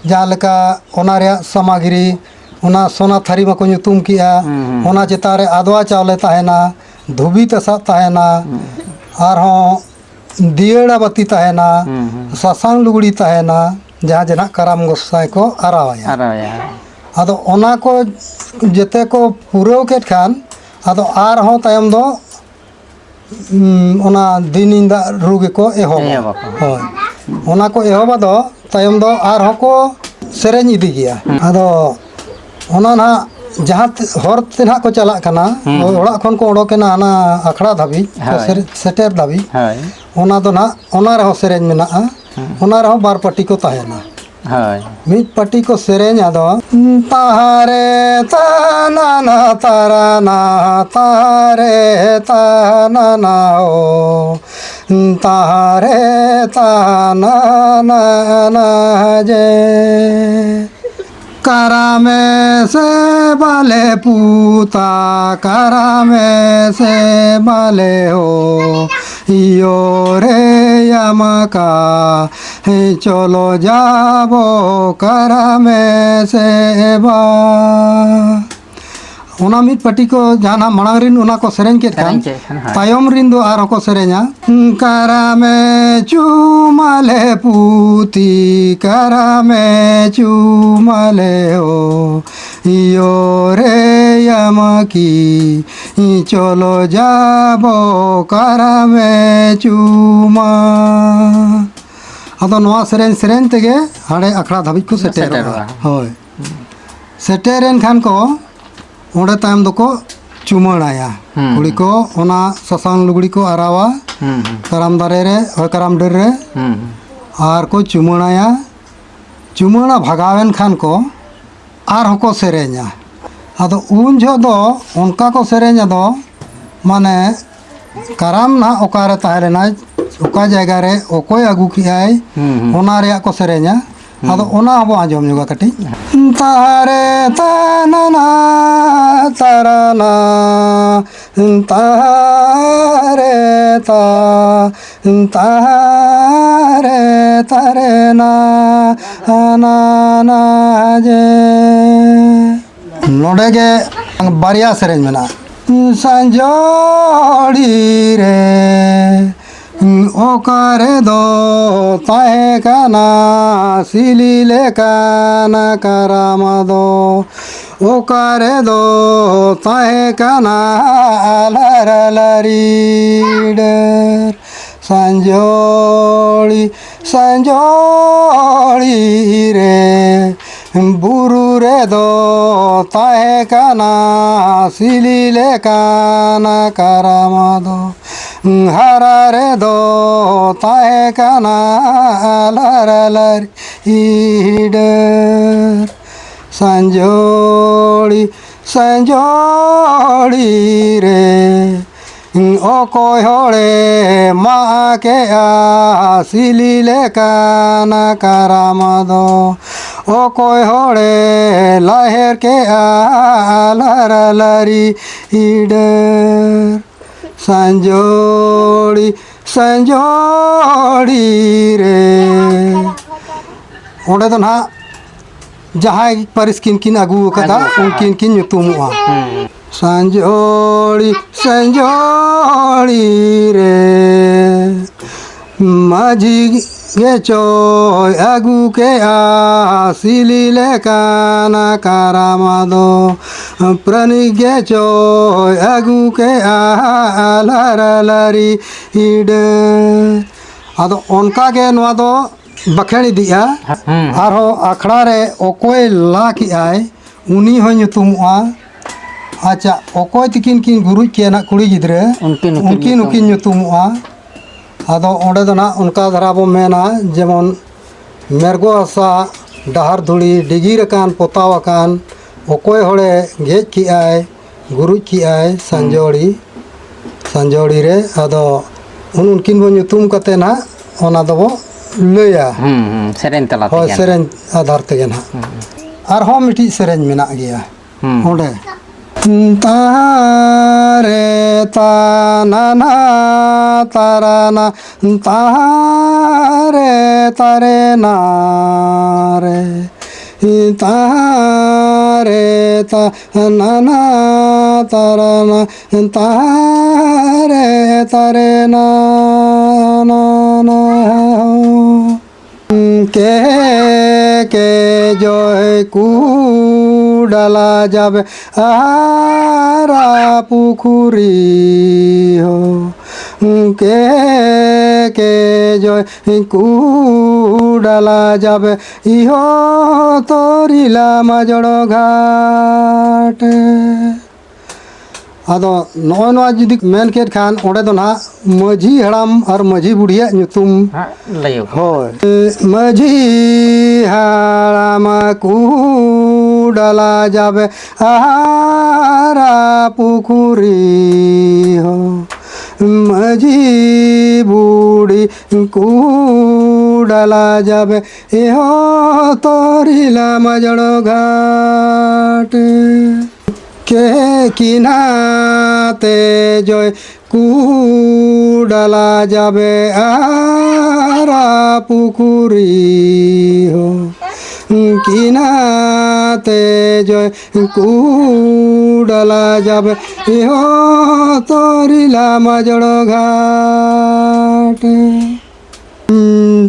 ᱡᱟᱦᱟᱸ ᱞᱮᱠᱟ ᱚᱱᱟ ᱨᱮᱭᱟᱜ ᱥᱟᱢᱟᱜᱨᱤ, ᱚᱱᱟ ᱥᱚᱱᱟ ᱛᱷᱟᱹᱨᱤ ᱢᱟᱠᱚ ᱧᱩᱛᱩᱢ ᱠᱮᱜᱼᱟ, ᱦᱩᱸ, ᱦᱩᱸ᱾ ᱚᱱᱟ ᱪᱮᱛᱟᱱ ᱨᱮ ᱟᱫᱽᱣᱟ ᱪᱟᱣᱞᱮ ᱛᱟᱦᱮᱱᱟ, ᱫᱷᱩᱵᱤ ᱛᱟᱥᱟᱫ ᱛᱟᱦᱮᱱᱟ, ᱦᱩᱸ᱾ ᱟᱨᱦᱚᱸ ᱫᱤᱭᱟᱹᱲᱟ ᱵᱟᱹᱛᱤ ᱛᱟᱦᱮᱱᱟ, ᱦᱩᱸ, ᱦᱩᱸ᱾ ᱥᱟᱥᱟᱝ ᱞᱩᱜᱽᱲᱤ ᱛᱟᱦᱮᱱᱟ, ᱡᱟᱦᱟᱸ ᱡᱮ ᱱᱟᱦᱟᱜ ᱠᱟᱨᱟᱢ ᱜᱚᱸᱥᱟᱭ ᱠᱚ ᱟᱨᱟᱣᱟᱭᱟ᱾ ᱟᱨᱟᱣᱟᱭᱟ᱾ ᱟᱫᱚ ᱚᱱᱟ ᱠᱚ ᱡᱮᱛᱮ ᱠᱚ ᱯᱩᱨᱟᱹᱣ ᱠᱮᱫ ᱠᱷᱟᱱ, ᱟᱫᱚ ᱟᱨᱦᱚᱸ ᱛᱟᱭᱚᱢ ᱫᱚ, ᱩᱸ, ᱚᱱᱟ ᱫᱤᱱᱤᱧ ᱫᱟᱜ ᱨᱩ ᱜᱮᱠᱚ ᱮᱦᱚᱵᱟ᱾ ᱮᱦᱚᱵᱟᱠᱚ᱾ ᱦᱳᱭ᱾ ᱚᱱᱟ ᱠᱚ ᱮᱦᱚᱵᱟ ᱫᱚ ᱛᱟᱭᱚᱢ ᱫᱚ ᱟᱨᱦᱚᱸ ᱠᱚ ᱥᱮᱨᱮᱧ ᱤᱫᱤ ᱜᱮᱭᱟ᱾ ᱦᱩᱸ᱾ ᱟᱫᱚ ᱚᱱᱟ ᱱᱟᱦᱟᱜ ᱡᱟᱦᱟᱸ ᱛᱮ, ᱦᱚᱨ ᱛᱮ ᱱᱟᱦᱟᱜ ᱠᱚ ᱪᱟᱞᱟᱜ ᱠᱟᱱᱟ, ᱦᱩᱸ, ᱦᱩᱸ᱾ ᱚᱲᱟᱜ ᱠᱷᱚᱱ ᱠᱚ ᱚᱰᱚᱠᱮᱱᱟ ᱦᱟᱱᱟ ᱟᱠᱷᱲᱟ ᱫᱷᱟᱹᱵᱤᱡ, ᱦᱳᱭ᱾ ᱥᱮᱨ-, ᱥᱮᱴᱮᱨ ᱫᱷᱟᱹᱵᱤᱡ, ᱦᱳᱭ᱾ ᱚᱱᱟ ᱫᱚ ᱱᱟᱦᱟᱜ, ᱚᱱᱟ ᱨᱮᱦᱚᱸ ᱥᱮᱨᱮᱧ ᱢᱮᱱᱟᱜᱼᱟ᱾ ᱦᱩᱸ᱾ ᱚᱱᱟ ᱨᱮᱦᱚᱸ ᱵᱟᱨ ᱯᱟᱹᱴᱤ ᱠᱚ ᱛᱟᱦᱮᱱᱟ᱾ ᱦᱳᱭ᱾ ᱢᱤᱫ ᱯᱟᱹᱴᱤ ᱠᱚ ᱥᱮᱨᱮᱧ, ᱟᱫᱚ ᱛᱟᱦᱟᱨᱮ ᱛᱟᱱᱟᱱᱟ ᱛᱟᱨᱟᱱᱟ ᱛᱟᱦᱟᱨᱮ ᱛᱟᱱᱟᱱᱟ ᱳ ᱛᱟᱦᱟᱨᱮ ᱛᱟᱱᱟᱱᱟ ᱡᱮ ᱠᱟᱨᱟᱢᱮ ᱥᱮ ᱵᱟᱞᱮ ᱯᱩᱛᱟ, ᱠᱟᱨᱟᱢᱮ ᱥᱮ ᱵᱟᱞᱮ ᱦᱳ, ᱤᱭᱳ ᱨᱮ ᱭᱟᱢᱟᱠᱟ, ᱦᱮᱸ, ᱪᱚᱞᱚ ᱡᱟᱵᱚ ᱠᱟᱨᱟᱢᱮ ᱥᱮ ᱵᱟ᱾ ᱚᱱᱟ ᱢᱤᱫ ᱯᱟᱹᱴᱤ ᱠᱚ ᱡᱟᱦᱟᱱᱟᱜ ᱢᱟᱲᱟᱝ ᱨᱤᱱ ᱚᱱᱟ ᱠᱚ ᱥᱮᱨᱮᱧ ᱠᱮᱫ ᱠᱷᱟᱱ, ᱥᱮᱨᱮᱧ ᱠᱮᱫ ᱠᱷᱟᱱ, ᱦᱳᱭ᱾ ᱛᱟᱭᱚᱢ ᱨᱤᱱ ᱫᱚ ᱟᱨᱦᱚᱸ ᱠᱚ ᱥᱮᱨᱮᱧᱟ, ᱠᱟᱨᱟᱢᱮ ᱪᱩᱢᱟᱞᱮ ᱯᱩᱛᱤ, ᱠᱟᱨᱟᱢᱮ ᱪᱩᱢᱟᱞᱮ ᱳ, ᱤᱭᱳ ᱨᱮ ᱭᱟᱢᱟᱠᱤ, ᱪᱚᱞᱚ ᱡᱟᱵᱚ ᱠᱟᱨᱟᱢᱮ ᱪᱩᱢᱟ᱾ ᱟᱫᱚ ᱱᱚᱣᱟ ᱥᱮᱨᱮᱧ ᱥᱮᱨᱮᱧ ᱛᱮᱜᱮ ᱦᱟᱸᱰᱮ ᱟᱠᱷᱲᱟ ᱫᱷᱟᱹᱵᱤᱡ ᱠᱚ ᱥᱮᱴᱮᱨᱚᱜᱼᱟ᱾ ᱥᱮᱴᱮᱨᱚᱜᱼᱟ᱾ ᱦᱳᱭ᱾ ᱥᱮᱴᱮᱨᱮᱱ ᱠᱷᱟᱱ ᱠᱚ, ᱚᱸᱰᱮ ᱛᱟᱭᱚᱢ ᱫᱚᱠᱚ ᱪᱩᱢᱟᱹᱲᱟᱭᱟ᱾ ᱦᱩᱸ, ᱠᱩᱲᱤ ᱦᱩᱸ᱾ ᱠᱚ ᱚᱱᱟ ᱥᱟᱥᱟᱝ ᱞᱩᱜᱽᱲᱤ ᱠᱚ ᱟᱨᱟᱣᱟ, ᱦᱩᱸ, ᱦᱩᱸ᱾ ᱠᱟᱨᱟᱢ ᱫᱟᱨᱮ ᱨᱮ, ᱦᱳᱭ, ᱠᱟᱨᱟᱢ ᱰᱟᱹᱨ ᱨᱮ, ᱦᱩᱸ, ᱦᱩᱸ᱾ ᱟᱨ ᱠᱚ ᱪᱩᱢᱟᱹᱲᱟᱭᱟ᱾ ᱪᱩᱢᱟᱹᱲᱟ ᱵᱷᱟᱜᱟᱣᱮᱱ ᱠᱷᱟᱱ ᱠᱚ, ᱟᱨᱦᱚᱸ ᱠᱚ ᱥᱮᱨᱮᱧᱟ᱾ ᱟᱫᱚ ᱩᱱ ᱡᱚᱦᱚᱜ ᱫᱚ ᱚᱱᱠᱟ ᱠᱚ ᱥᱮᱨᱮᱧᱟ ᱫᱚ, ᱢᱟᱱᱮ, ᱠᱟᱨᱟᱢ ᱱᱟᱦᱟᱜ ᱚᱠᱟᱨᱮ ᱛᱟᱦᱮᱸ ᱞᱮᱱᱟᱭ, ᱚᱠᱟ ᱡᱟᱭᱜᱟ ᱨᱮ ᱚᱠᱚᱭ ᱟᱹᱜᱩ ᱠᱮᱜᱼᱟᱭ, ᱦᱩᱸ, ᱦᱩᱸ᱾ ᱚᱱᱟ ᱨᱮᱭᱟᱜ ᱠᱚ ᱥᱮᱨᱮᱧᱟ᱾ ᱟᱫᱚ ᱚᱱᱟ ᱦᱚᱸᱵᱚ ᱟᱸᱡᱚᱢ ᱧᱚᱜᱟ ᱠᱟᱹᱴᱤᱡ᱾ ᱛᱟᱦᱟᱨᱮ ᱛᱟᱱᱟᱱᱟ ᱛᱟᱨᱟᱱᱟ, ᱛᱟᱦᱟᱨᱮ ᱛᱟ, ᱛᱟᱦᱟᱨᱮ ᱛᱟᱨᱮᱱᱟ ᱟᱱᱟᱱᱟ ᱡᱮ᱾ ᱱᱚᱰᱮ ᱜᱮ ᱵᱟᱨᱭᱟ ᱥᱮᱨᱮᱧ ᱢᱮᱱᱟᱜᱼᱟ᱾ ᱥᱟᱸᱡᱚᱲᱤ ᱨᱮ ᱚᱠᱟ ᱨᱮᱫᱚ ᱛᱟᱦᱮᱸ ᱠᱟᱱᱟ ᱥᱤᱞᱤ ᱞᱮᱠᱟᱱ ᱠᱟᱨᱟᱢ ᱫᱚ? ᱚᱠᱟ ᱨᱮᱫᱚ ᱛᱟᱦᱮᱸ ᱠᱟᱱᱟ ᱟᱞᱟᱨ ᱟᱞᱟᱨᱤ ᱰᱟᱹᱨ? ᱥᱟᱸᱡᱚᱲᱤ, ᱥᱟᱸᱡᱚᱲᱤ ᱨᱮ ᱵᱩᱨᱩ ᱨᱮᱫᱚ ᱛᱟᱦᱮᱸ ᱠᱟᱱᱟ ᱥᱤᱞᱤ ᱞᱮᱠᱟᱱ ᱠᱟᱨᱟᱢ ᱫᱚ᱾ ᱦᱟᱨᱟ ᱨᱮᱫᱚ ᱛᱟᱦᱮᱸ ᱠᱟᱱᱟ ᱟᱞᱟᱨ ᱟᱞᱟᱨᱤ ᱰᱟᱹᱨ᱾ ᱥᱟᱸᱡᱚᱲᱤ, ᱥᱟᱸᱡᱚᱲᱤ ᱨᱮ ᱚᱠᱚᱭ ᱦᱚᱲᱮ ᱢᱟᱜ ᱠᱮᱜᱼᱟ ᱥᱤᱞᱤ ᱞᱮᱠᱟᱱ ᱠᱟᱨᱟᱢ ᱫᱚ? ᱚᱠᱚᱭ ᱦᱚᱲᱮ ᱞᱟᱦᱮᱨ ᱠᱮᱜᱼᱟ ᱟᱞᱟᱨ ᱟᱞᱟᱨᱤ ᱰᱟᱹᱨ? ᱥᱟᱸᱡᱚᱲᱤ, ᱥᱟᱸᱡᱚᱲᱤ ᱨᱮ᱾ ᱚᱸᱰᱮ ᱫᱚ ᱱᱟᱦᱟᱜ ᱡᱟᱦᱟᱸᱭ ᱯᱟᱹᱨᱤᱥ ᱠᱤᱱ ᱠᱤᱱ ᱟᱹᱜᱩ ᱟᱠᱟᱫᱟ, ᱟᱹᱜᱩ ᱟᱠᱟᱫᱟ᱾ ᱩᱱᱠᱤᱱ ᱠᱤᱱ ᱧᱩᱛᱩᱢᱚᱜᱼᱟ᱾ ᱦᱩᱸ᱾ ᱥᱟᱸᱡᱚᱲᱤ, ᱥᱟᱸᱡᱚᱲᱤ ᱨᱮ ᱢᱟᱹᱡᱷᱤ ᱜᱮ ᱪᱚᱭ ᱟᱹᱜᱩ ᱠᱮᱜᱼᱟ ᱥᱤᱞᱤ ᱞᱮᱠᱟᱱ ᱠᱟᱨᱟᱢ ᱫᱚ᱾ ᱯᱨᱟᱱᱤᱠ ᱜᱮ ᱪᱚᱭ ᱟᱹᱜᱩ ᱠᱮᱜᱼᱟ ᱟᱞᱟᱨ ᱟᱞᱟᱨᱤ ᱰᱟᱹᱨ᱾ ᱟᱫᱚ ᱚᱱᱠᱟ ᱜᱮ ᱱᱚᱣᱟ ᱫᱚ ᱵᱟᱠᱷᱮᱬ ᱤᱫᱤᱜᱼᱟ᱾ ᱦᱩᱸ᱾ ᱟᱨᱦᱚᱸ ᱟᱠᱷᱲᱟ ᱨᱮ ᱚᱠᱚᱭ ᱞᱟ ᱠᱮᱜᱼᱟᱭ, ᱩᱱᱤ ᱦᱚᱸᱭ ᱧᱩᱛᱩᱢᱚᱜᱼᱟ᱾ ᱟᱪᱪᱷᱟ, ᱚᱠᱚᱭ ᱛᱤᱠᱤᱱ ᱠᱤᱱ ᱜᱩᱨᱩᱡ ᱠᱮᱜᱼᱟ ᱱᱟᱜ ᱠᱩᱲᱤ ᱜᱤᱫᱽᱨᱟᱹ, ᱩᱱᱠᱤᱱ ᱦᱚᱸᱠᱤᱱ ᱩᱱᱠᱤᱱ ᱦᱚᱸᱠᱤᱱ ᱧᱩᱛᱩᱢᱚᱜᱼᱟ᱾ ᱟᱫᱚ ᱚᱸᱰᱮ ᱫᱚ ᱱᱟᱜ ᱚᱱᱠᱟ ᱫᱷᱟᱨᱟ ᱵᱚ ᱢᱮᱱᱟ, ᱡᱮᱢᱚᱱ ᱢᱮᱨᱜᱚ ᱦᱟᱥᱟ, ᱰᱟᱦᱟᱨ ᱫᱷᱩᱲᱤ, ᱰᱤᱜᱤᱨ ᱟᱠᱟᱱ, ᱯᱚᱛᱟᱣ ᱟᱠᱟᱱ, ᱚᱠᱚᱭ ᱦᱚᱲᱮ ᱜᱮᱡ ᱠᱮᱜᱼᱟᱭ, ᱜᱩᱨᱩᱡ ᱠᱮᱜᱼᱟᱭ, ᱦᱩᱸ᱾ ᱥᱟᱸᱡᱚᱲᱤ, ᱥᱟᱸᱡᱚᱲᱤ ᱨᱮ᱾ ᱟᱫᱚ ᱩᱱ-, ᱩᱱᱠᱤᱱ ᱵᱚ ᱧᱩᱛᱩᱢ ᱠᱟᱛᱮ ᱱᱟᱜ ᱚᱱᱟ ᱫᱚᱵᱚ ᱞᱟᱹᱭᱟ᱾ ᱦᱩᱸ, ᱦᱩᱸ, ᱥᱮᱨᱮᱧ ᱛᱟᱞᱟ ᱦᱳᱭ, ᱛᱮᱜᱮ᱾ ᱥᱮᱨᱮᱧ ᱟᱫᱷᱟᱨ ᱛᱮᱜᱮ ᱱᱟᱦᱟᱜ᱾ ᱦᱩᱸ, ᱦᱩᱸ᱾ ᱟᱨᱦᱚᱸ ᱢᱤᱫᱴᱤᱡ ᱥᱮᱨᱮᱧ ᱢᱮᱱᱟᱜ ᱜᱮᱭᱟ᱾ ᱦᱩᱸ᱾ ᱚᱸᱰᱮ᱾ ᱛᱟᱨᱮ ᱛᱟᱱᱟᱱᱟ ᱛᱟᱨᱟᱱᱟ, ᱛᱟᱨᱮ ᱛᱟᱨᱮ ᱱᱟᱨᱮ, ᱛᱟᱨᱮ ᱛᱟᱱᱟᱱᱟ ᱛᱟᱨᱟᱱᱟ, ᱛᱟᱨᱮ ᱛᱟᱨᱮ ᱱᱟᱱᱟ᱾ ᱠᱮ ᱠᱮ ᱡᱚᱭ ᱠᱩᱰᱟᱞᱟ ᱡᱟᱵᱮ ᱟᱨᱟ ᱯᱩᱠᱷᱩᱨᱤ ᱦᱚ᱾ ᱠᱮ ᱠᱮ ᱡᱚᱭ ᱠᱩᱰᱟᱞᱟ ᱡᱟᱵᱮ ᱤᱦᱚ ᱛᱚᱨᱤᱞᱟ ᱢᱟᱡᱚᱲ ᱜᱷᱟᱴ᱾ ᱟᱫᱚ ᱱᱚᱜᱼᱚᱭ ᱱᱚᱣᱟ ᱡᱩᱫᱤ ᱢᱮᱱ ᱠᱮᱫ ᱠᱷᱟᱱ, ᱚᱸᱰᱮ ᱫᱚ ᱱᱟᱦᱟᱜ ᱢᱟᱹᱡᱷᱤ ᱦᱟᱲᱟᱢ ᱟᱨ ᱢᱟᱹᱡᱷᱤ ᱵᱩᱰᱷᱤᱭᱟᱜ ᱧᱩᱛᱩᱢ᱾ ᱦᱟᱸᱜ ᱞᱟᱹᱭᱚᱜ᱾ ᱦᱳᱭ᱾ ᱢᱟᱹᱡᱷᱤ ᱦᱟᱲᱟᱢ ᱠᱩᱰᱟᱞᱟ ᱡᱟᱵᱮ ᱟᱨᱟ ᱯᱩᱠᱷᱩᱨᱤ ᱦᱚ᱾ ᱢᱟᱹᱡᱷᱤ ᱵᱩᱰᱷᱤ ᱠᱩᱰᱟᱞᱟ ᱡᱟᱵᱮ ᱮᱦᱚ ᱛᱚᱨᱤᱞᱟ ᱢᱟᱡᱚᱲ ᱜᱷᱟᱴ᱾ ᱠᱮ ᱠᱤᱱᱟ ᱛᱮ ᱡᱚᱭ ᱠᱩᱰᱟᱞᱟ ᱡᱟᱵᱮ ᱟᱨᱟ ᱯᱩᱠᱷᱩᱨᱤ ᱦᱚ᱾ ᱠᱤᱱᱟ ᱛᱮ ᱡᱚᱭ ᱠᱩᱰᱟᱞᱟ ᱡᱟᱵᱮ ᱮᱦᱚ ᱛᱚᱨᱤᱞᱟ ᱢᱟᱡᱚᱲ ᱜᱷᱟᱴ᱾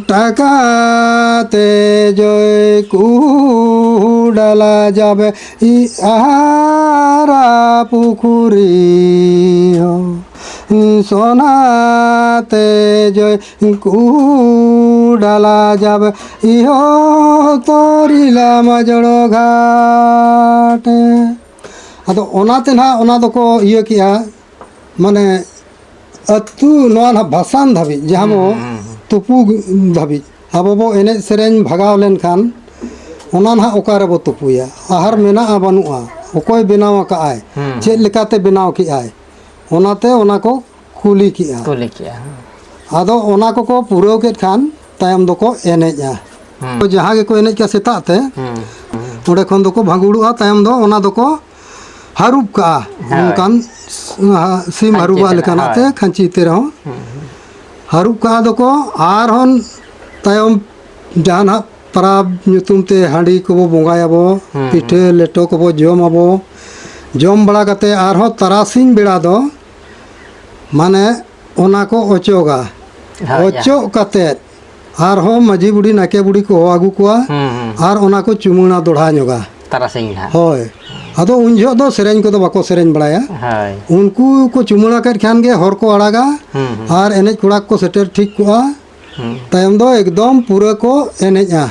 ᱴᱟᱠᱟ ᱛᱮ ᱡᱚᱭ ᱠᱩᱰᱟᱞᱟ ᱡᱟᱵᱮ ᱤ ᱟᱦᱟᱨᱟ ᱯᱩᱠᱷᱩᱨᱤ ᱦᱚ᱾ ᱥᱚᱱᱟ ᱛᱮ ᱡᱚᱭ ᱠᱩᱰᱟᱞᱟ ᱡᱟᱵᱮ ᱤᱦᱚ ᱛᱚᱨᱤᱞᱟ ᱢᱟᱡᱚᱲ ᱜᱷᱟᱴ᱾ ᱟᱫᱚ ᱚᱱᱟᱛᱮ ᱱᱟᱦᱟᱜ ᱚᱱᱟ ᱫᱚᱠᱚ ᱤᱭᱟᱹ ᱠᱮᱜᱼᱟ, ᱢᱟᱱᱮ ᱟᱹᱛᱩ ᱱᱚᱣᱟ ᱱᱟᱦᱟᱜ ᱵᱷᱟᱥᱟᱱ ᱫᱷᱟᱹᱵᱤᱡ, ᱡᱟᱦᱟᱸ ᱵᱚ ᱦᱩᱸ, ᱦᱩᱸ, ᱦᱩᱸ᱾ ᱛᱩᱯᱩ ᱫᱷᱟᱹᱵᱤᱡ, ᱟᱵᱚ ᱵᱚ ᱮᱱᱮᱡ ᱥᱮᱨᱮᱧ ᱵᱷᱟᱜᱟᱣ ᱞᱮᱱᱠᱷᱟᱱ, ᱚᱱᱟ ᱱᱟᱦᱟᱜ ᱚᱠᱟ ᱨᱮᱵᱚ ᱛᱩᱯᱩᱭᱟ? ᱟᱦᱟᱨ ᱢᱮᱱᱟᱜᱼᱟ ᱵᱟᱹᱱᱩᱜᱼᱟ, ᱚᱠᱚᱭ ᱵᱮᱱᱟᱣ ᱟᱠᱟᱫᱼᱟᱭ, ᱦᱩᱸ᱾ ᱪᱮᱫ ᱞᱮᱠᱟᱛᱮ ᱵᱮᱱᱟᱣ ᱠᱮᱜᱼᱟᱭ, ᱚᱱᱟᱛᱮ ᱚᱱᱟ ᱠᱚ ᱠᱩᱞᱤ ᱠᱮᱜᱼᱟ᱾ ᱠᱩᱞᱤ ᱠᱮᱜᱼᱟ, ᱦᱮᱸ᱾ ᱟᱫᱚ ᱚᱱᱟ ᱠᱚᱠᱚ ᱯᱩᱨᱟᱹᱣ ᱠᱮᱫ ᱠᱷᱟᱱ, ᱛᱟᱭᱚᱢ ᱫᱚᱠᱚ ᱮᱱᱮᱡᱼᱟ᱾ ᱦᱩᱸ᱾ ᱡᱟᱦᱟᱸ ᱜᱮᱠᱚ ᱮᱱᱮᱡ ᱠᱟᱜᱼᱟ ᱥᱮᱛᱟᱜ ᱛᱮ, ᱦᱩᱸ, ᱦᱩᱸ᱾ ᱚᱸᱰᱮ ᱠᱷᱚᱱ ᱫᱚᱠᱚ ᱵᱷᱟᱸᱜᱩᱲᱚᱜᱼᱟ, ᱛᱟᱭᱚᱢ ᱫᱚ ᱚᱱᱟ ᱫᱚᱠᱚ ᱦᱟᱹᱨᱩᱵ ᱠᱟᱜᱼᱟ᱾ ᱦᱳᱭ᱾ ᱚᱱᱠᱟᱱ ᱥ-, ᱥᱤᱢ ᱠᱷᱟᱹᱧᱪᱤ ᱦᱟᱹᱨᱩᱵᱟᱜ ᱛᱮ ᱱᱟᱜ, ᱞᱮᱠᱟᱱᱟᱜ ᱛᱮ, ᱦᱳᱭ᱾ ᱠᱷᱟᱹᱧᱪᱤ ᱛᱮ ᱨᱮᱦᱚᱸ ᱦᱩᱸ, ᱦᱩᱸ᱾ ᱦᱟᱹᱨᱩᱵ ᱠᱟᱜᱼᱟ ᱫᱚᱠᱚ᱾ ᱟᱨᱦᱚᱸ ᱛᱟᱭᱚᱢ ᱡᱟᱦᱟᱱᱟᱜ ᱯᱟᱨᱟᱵᱽ ᱧᱩᱛᱩᱢ ᱛᱮ ᱦᱟᱺᱰᱤ ᱠᱚᱵᱚ ᱵᱚᱸᱜᱟᱭᱟᱵᱚ, ᱦᱩᱸ, ᱯᱤᱴᱷᱟᱹ ᱦᱩᱸ᱾ ᱞᱮᱴᱚ ᱠᱚᱵᱚ ᱡᱚᱢ ᱟᱵᱚ᱾ ᱡᱚᱢ ᱵᱟᱲᱟ ᱠᱟᱛᱮ ᱟᱨᱦᱚᱸ ᱛᱟᱨᱟᱥᱤᱧ ᱵᱮᱲᱟ ᱫᱚ ᱢᱟᱱᱮ ᱚᱱᱟ ᱠᱚ ᱚᱪᱚᱜᱟ᱾ ᱦᱳᱭ, ᱚᱪᱚᱜ ᱡᱟᱦᱟᱸ ᱠᱟᱛᱮ ᱟᱨᱦᱚᱸ ᱢᱟᱹᱡᱷᱤ ᱵᱩᱰᱷᱤ, ᱱᱟᱭᱠᱮ ᱵᱩᱰᱷᱤ ᱠᱚ ᱦᱚᱦᱚ ᱟᱹᱜᱩ ᱠᱚᱣᱟ᱾ ᱦᱩᱸ, ᱦᱩᱸ᱾ ᱟᱨ ᱚᱱᱟ ᱠᱚ ᱪᱩᱢᱟᱹᱲᱟ ᱫᱚᱲᱦᱟ ᱧᱚᱜᱟ᱾ ᱛᱟᱨᱟᱥᱤᱧ ᱱᱟᱦᱟᱜ᱾ ᱦᱳᱭ᱾ ᱟᱫᱚ ᱩᱱ ᱡᱚᱦᱚᱜ ᱫᱚ ᱥᱮᱨᱮᱧ ᱠᱚᱫᱚ ᱵᱟᱠᱚ ᱥᱮᱨᱮᱧ ᱵᱟᱲᱟᱭᱟ᱾ ᱦᱳᱭ᱾ ᱩᱱᱠᱩ ᱠᱚ ᱪᱩᱢᱟᱹᱲᱟ ᱠᱮᱫ ᱠᱷᱟᱱ ᱜᱮ ᱦᱚᱲ ᱠᱚ ᱟᱲᱟᱜᱟ᱾ ᱦᱩᱸ, ᱦᱩᱸ᱾ ᱟᱨ ᱮᱱᱮᱡ ᱠᱚᱲᱟ ᱠᱚ ᱥᱮᱴᱮᱨ ᱴᱷᱤᱠ ᱠᱚᱜᱼᱟ᱾ ᱦᱩᱸ᱾ ᱛᱟᱭᱚᱢ ᱫᱚ ᱮᱠᱫᱚᱢ ᱯᱩᱨᱟᱹ ᱠᱚ ᱮᱱᱮᱡᱼᱟ᱾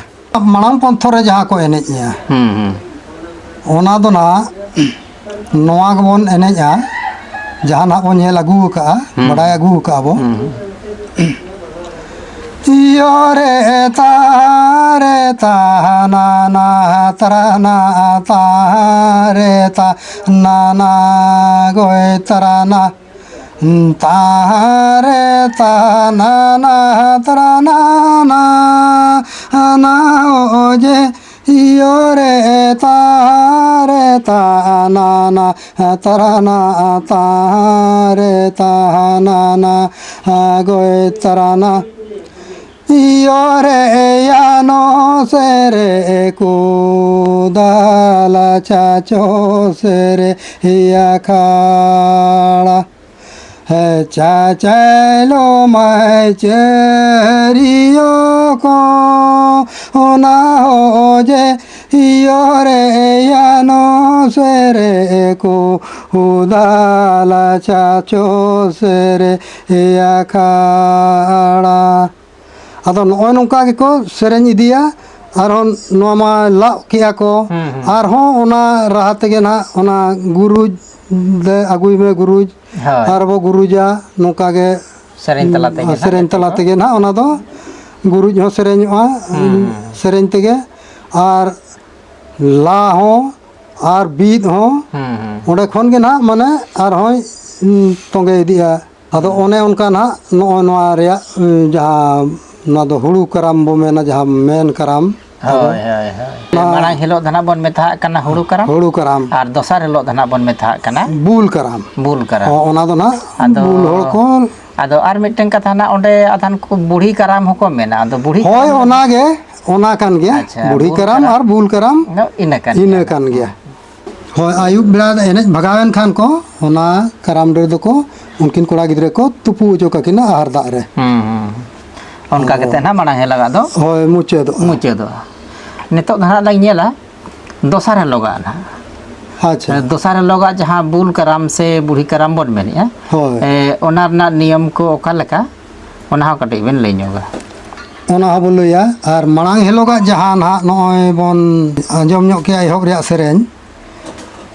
ᱢᱟᱲᱟᱝ ᱯᱚᱱᱛᱷᱚ ᱨᱮ ᱡᱟᱦᱟᱸ ᱠᱚ ᱮᱱᱮᱡᱼᱟ, ᱦᱩᱸ, ᱦᱩᱸ᱾ ᱚᱱᱟ ᱫᱚ ᱱᱟᱦᱟᱜ ᱱᱚᱣᱟ ᱜᱮᱵᱚᱱ ᱮᱱᱮᱡᱼᱟ, ᱡᱟᱦᱟᱸ ᱱᱟᱦᱟᱜ ᱵᱚᱱ ᱧᱮᱞ ᱟᱹᱜᱩ ᱟᱠᱟᱫᱼᱟ, ᱦᱩᱸ᱾ ᱵᱟᱰᱟᱭ ᱟᱹᱜᱩ ᱟᱠᱟᱫᱼᱟ ᱵᱚᱱ᱾ ᱦᱩᱸ, ᱦᱩᱸ᱾ ᱤᱭᱚ ᱨᱮ ᱛᱟ ᱨᱮ ᱛᱟ ᱱᱟ ᱱᱟ ᱛᱟᱨᱟ ᱱᱟ ᱛᱟ ᱨᱮ ᱛᱟ ᱱᱟ ᱱᱟ ᱜᱚᱭ ᱛᱟᱨᱟ ᱱᱟ᱾ ᱛᱟᱦᱟᱨᱮ ᱛᱟᱱᱟᱱᱟ ᱛᱟᱨᱟᱱᱟᱱᱟ ᱟᱱᱟ ᱚᱡᱮ ᱤᱭᱚᱨᱮ ᱛᱟᱦᱟᱨᱮ ᱛᱟᱱᱟᱱᱟ ᱛᱟᱨᱟᱱᱟ ᱛᱟᱦᱟᱨᱮ ᱛᱟᱱᱟᱱᱟ ᱜᱚᱭ ᱛᱟᱨᱟᱱᱟ᱾ ᱤᱭᱚᱨᱮ ᱭᱟᱱᱚ ᱥᱮᱨᱮ ᱠᱩᱫᱟᱞᱟ ᱪᱟᱪᱚ ᱥᱮᱨᱮ ᱭᱟᱠᱷᱟᱲᱟ᱾ ᱦᱮ ᱪᱟᱪᱟᱭᱞᱚ ᱢᱟᱭ ᱪᱮᱨᱤᱭᱚ ᱠᱚ ᱚᱱᱟ ᱦᱚ ᱡᱮ ᱤᱭᱚᱨᱮ ᱭᱟᱱᱚ ᱥᱮᱨᱮ ᱠᱩᱫᱟᱞᱟ ᱪᱟᱪᱚ ᱥᱮᱨᱮ ᱭᱟᱠᱷᱟᱲᱟ᱾ ᱟᱫᱚ ᱱᱚᱜᱼᱚᱭ ᱱᱚᱝᱠᱟ ᱜᱮᱠᱚ ᱥᱮᱨᱮᱧ ᱤᱫᱤᱭᱟ᱾ ᱟᱨᱦᱚᱸ ᱱᱚᱣᱟ ᱢᱟ ᱞᱟᱜ ᱠᱮᱜᱼᱟ ᱠᱚ, ᱦᱩᱸ, ᱦᱩᱸ᱾ ᱟᱨᱦᱚᱸ ᱚᱱᱟ ᱨᱟᱦᱟ ᱛᱮᱜᱮ ᱱᱟᱦᱟᱜ ᱚᱱᱟ ᱜᱩᱨᱩᱡ ᱫᱮ ᱟᱹᱜᱩᱭ ᱢᱮ ᱜᱩᱨᱩᱡ, ᱦᱳᱭ᱾ ᱟᱨ ᱵᱚ ᱜᱩᱨᱩᱡᱟ ᱱᱚᱝᱠᱟ ᱜᱮ, ᱥᱮᱨᱮᱧ ᱛᱟᱞᱟ ᱛᱮᱜᱮ ᱱᱟᱦᱟᱜ ᱥᱮᱨᱮᱧ ᱡᱚᱛᱚ ᱛᱟᱞᱟ ᱠᱚ᱾ ᱛᱮᱜᱮ ᱱᱟᱦᱟᱜ ᱚᱱᱟ ᱫᱚ ᱜᱩᱨᱩᱡ ᱦᱚᱸ ᱥᱮᱨᱮᱧᱚᱜᱼᱟ, ᱦᱩᱸ, ᱦᱩᱸ᱾ ᱥᱮᱨᱮᱧ ᱛᱮᱜᱮ, ᱟᱨ ᱞᱟ ᱦᱚᱸ ᱟᱨ ᱵᱤᱫ ᱦᱚᱸ ᱦᱩᱸ, ᱦᱩᱸ᱾ ᱚᱸᱰᱮ ᱠᱷᱚᱱ ᱜᱮ ᱱᱟᱦᱟᱜ ᱢᱟᱱᱮ ᱟᱨᱦᱚᱸᱭ, ᱩᱸ, ᱛᱚᱸᱜᱮ ᱤᱫᱤᱜᱼᱟ᱾ ᱟᱫᱚ ᱦᱩᱸ᱾ ᱚᱱᱮ ᱚᱱᱠᱟ ᱱᱟᱦᱟᱜ ᱱᱚᱜᱼᱚᱭ ᱱᱚᱣᱟ ᱨᱮᱭᱟᱜ, ᱩᱸ, ᱡᱟᱦᱟᱸ ᱱᱚᱣᱟ ᱫᱚ ᱦᱩᱲᱩ ᱠᱟᱨᱟᱢ ᱵᱚ ᱢᱮᱱᱟ, ᱡᱟᱦᱟᱸ ᱢᱮᱱ ᱠᱟᱨᱟᱢ᱾ ᱦᱳᱭ, ᱦᱳᱭ, ᱦᱳᱭ᱾ ᱚᱱᱟ ᱢᱟᱲᱟᱝ ᱦᱤᱞᱳᱜ ᱫᱚ ᱱᱟᱦᱟᱜ ᱵᱚᱱ ᱢᱮᱛᱟᱜ ᱠᱟᱱᱟ ᱦᱩᱲᱩ ᱠᱟᱨᱟᱢ᱾ ᱦᱩᱲᱩ ᱠᱟᱨᱟᱢ᱾ ᱟᱨ ᱫᱚᱥᱟᱨ ᱦᱤᱞᱳᱜ ᱫᱚ ᱱᱟᱦᱟᱜ ᱵᱚᱱ ᱢᱮᱛᱟᱜ ᱠᱟᱱᱟ ᱵᱩᱞ ᱠᱟᱨᱟᱢ᱾ ᱵᱩᱞ ᱠᱟᱨᱟᱢ᱾ ᱦᱚᱸ, ᱚᱱᱟ ᱫᱚ ᱱᱟᱦᱟᱜ ᱟᱫᱚ, ᱵᱩᱞ ᱦᱚᱲ ᱠᱚ᱾ ᱟᱫᱚ ᱟᱨ ᱢᱤᱫᱴᱟᱝ ᱠᱟᱛᱷᱟ ᱱᱟᱦᱟᱜ, ᱚᱸᱰᱮ ᱟᱫᱷᱟᱱ ᱠᱚ ᱵᱩᱲᱦᱤ ᱠᱟᱨᱟᱢ ᱦᱚᱸᱠᱚ ᱢᱮᱱᱟ᱾ ᱟᱫᱚ ᱵᱩᱲᱦᱤ ᱦᱳᱭ, ᱠᱟᱨᱟᱢ ᱫᱚ ᱚᱱᱟ ᱜᱮ, ᱚᱱᱟ ᱠᱟᱱ ᱜᱮᱭᱟ᱾ ᱟᱪᱪᱷᱟ, ᱵᱩᱲᱦᱤ ᱵᱩᱞ ᱠᱟᱨᱟᱢ ᱠᱟᱨᱟᱢ᱾ ᱟᱨ ᱵᱩᱞ ᱠᱟᱨᱟᱢ᱾ ᱫᱚ ᱤᱱᱟᱹ ᱠᱟᱱ ᱤᱱᱟᱹ ᱜᱮᱭᱟ᱾ ᱠᱟᱱ ᱜᱮᱭᱟ᱾ ᱦᱳᱭ, ᱟᱹᱭᱩᱵ ᱵᱮᱲᱟ ᱮᱱᱮᱡ ᱵᱷᱟᱜᱟᱣᱮᱱ ᱠᱷᱟᱱ ᱠᱚ, ᱚᱱᱟ ᱠᱟᱨᱟᱢ ᱰᱟᱹᱨ ᱫᱚᱠᱚ, ᱩᱱᱠᱤᱱ ᱠᱚᱲᱟ ᱜᱤᱫᱽᱨᱟᱹ ᱠᱚ ᱛᱩᱯᱩ ᱚᱪᱚ ᱠᱟᱹᱠᱤᱱᱟ ᱟᱦᱟᱨ ᱫᱟᱜ ᱨᱮ᱾ ᱦᱩᱸ, ᱦᱩᱸ᱾ ᱚᱱᱠᱟ ᱟᱫᱚ ᱠᱟᱛᱮ ᱱᱟᱦᱟᱜ ᱢᱟᱲᱟᱝ ᱦᱤᱞᱳᱜᱟᱜ ᱫᱚ ᱦᱳᱭ, ᱢᱩᱪᱟᱹᱫᱚᱜᱼᱟ᱾ ᱢᱩᱪᱟᱹᱫᱚᱜᱼᱟ᱾ ᱱᱤᱛᱚᱜ ᱫᱚ ᱱᱟᱦᱟᱜ ᱞᱟᱝ ᱧᱮᱞᱟ ᱫᱚᱥᱟᱨ ᱦᱤᱞᱳᱜᱟᱜ ᱱᱟᱦᱟᱜ᱾ ᱟᱪᱪᱷᱟ᱾ ᱫᱚᱥᱟᱨ ᱦᱤᱞᱳᱜᱟᱜ ᱡᱟᱦᱟᱸ ᱵᱩᱞ ᱠᱟᱨᱟᱢ ᱥᱮ ᱵᱩᱲᱦᱤ ᱠᱟᱨᱟᱢ ᱵᱚᱱ ᱢᱮᱱᱮᱫᱼᱟ, ᱦᱳᱭ᱾ ᱮ, ᱚᱱᱟ ᱨᱮᱱᱟᱜ ᱱᱤᱭᱚᱢ ᱠᱚ ᱚᱠᱟ ᱞᱮᱠᱟ, ᱚᱱᱟ ᱦᱚᱸ ᱠᱟᱹᱴᱤᱡ ᱵᱮᱱ ᱞᱟᱹᱭ ᱧᱚᱜᱟ᱾ ᱚᱱᱟ ᱦᱚᱸᱵᱚ ᱞᱟᱹᱭᱟ᱾ ᱟᱨ ᱢᱟᱲᱟᱝ ᱦᱤᱞᱳᱜᱟᱜ ᱡᱟᱦᱟᱸ ᱱᱟᱦᱟᱜ ᱱᱚᱜᱼᱚᱭ ᱵᱚᱱ ᱟᱸᱡᱚᱢ ᱧᱚᱜ ᱠᱮᱜᱼᱟ ᱮᱦᱚᱵ ᱨᱮᱭᱟᱜ ᱥᱮᱨᱮᱧ,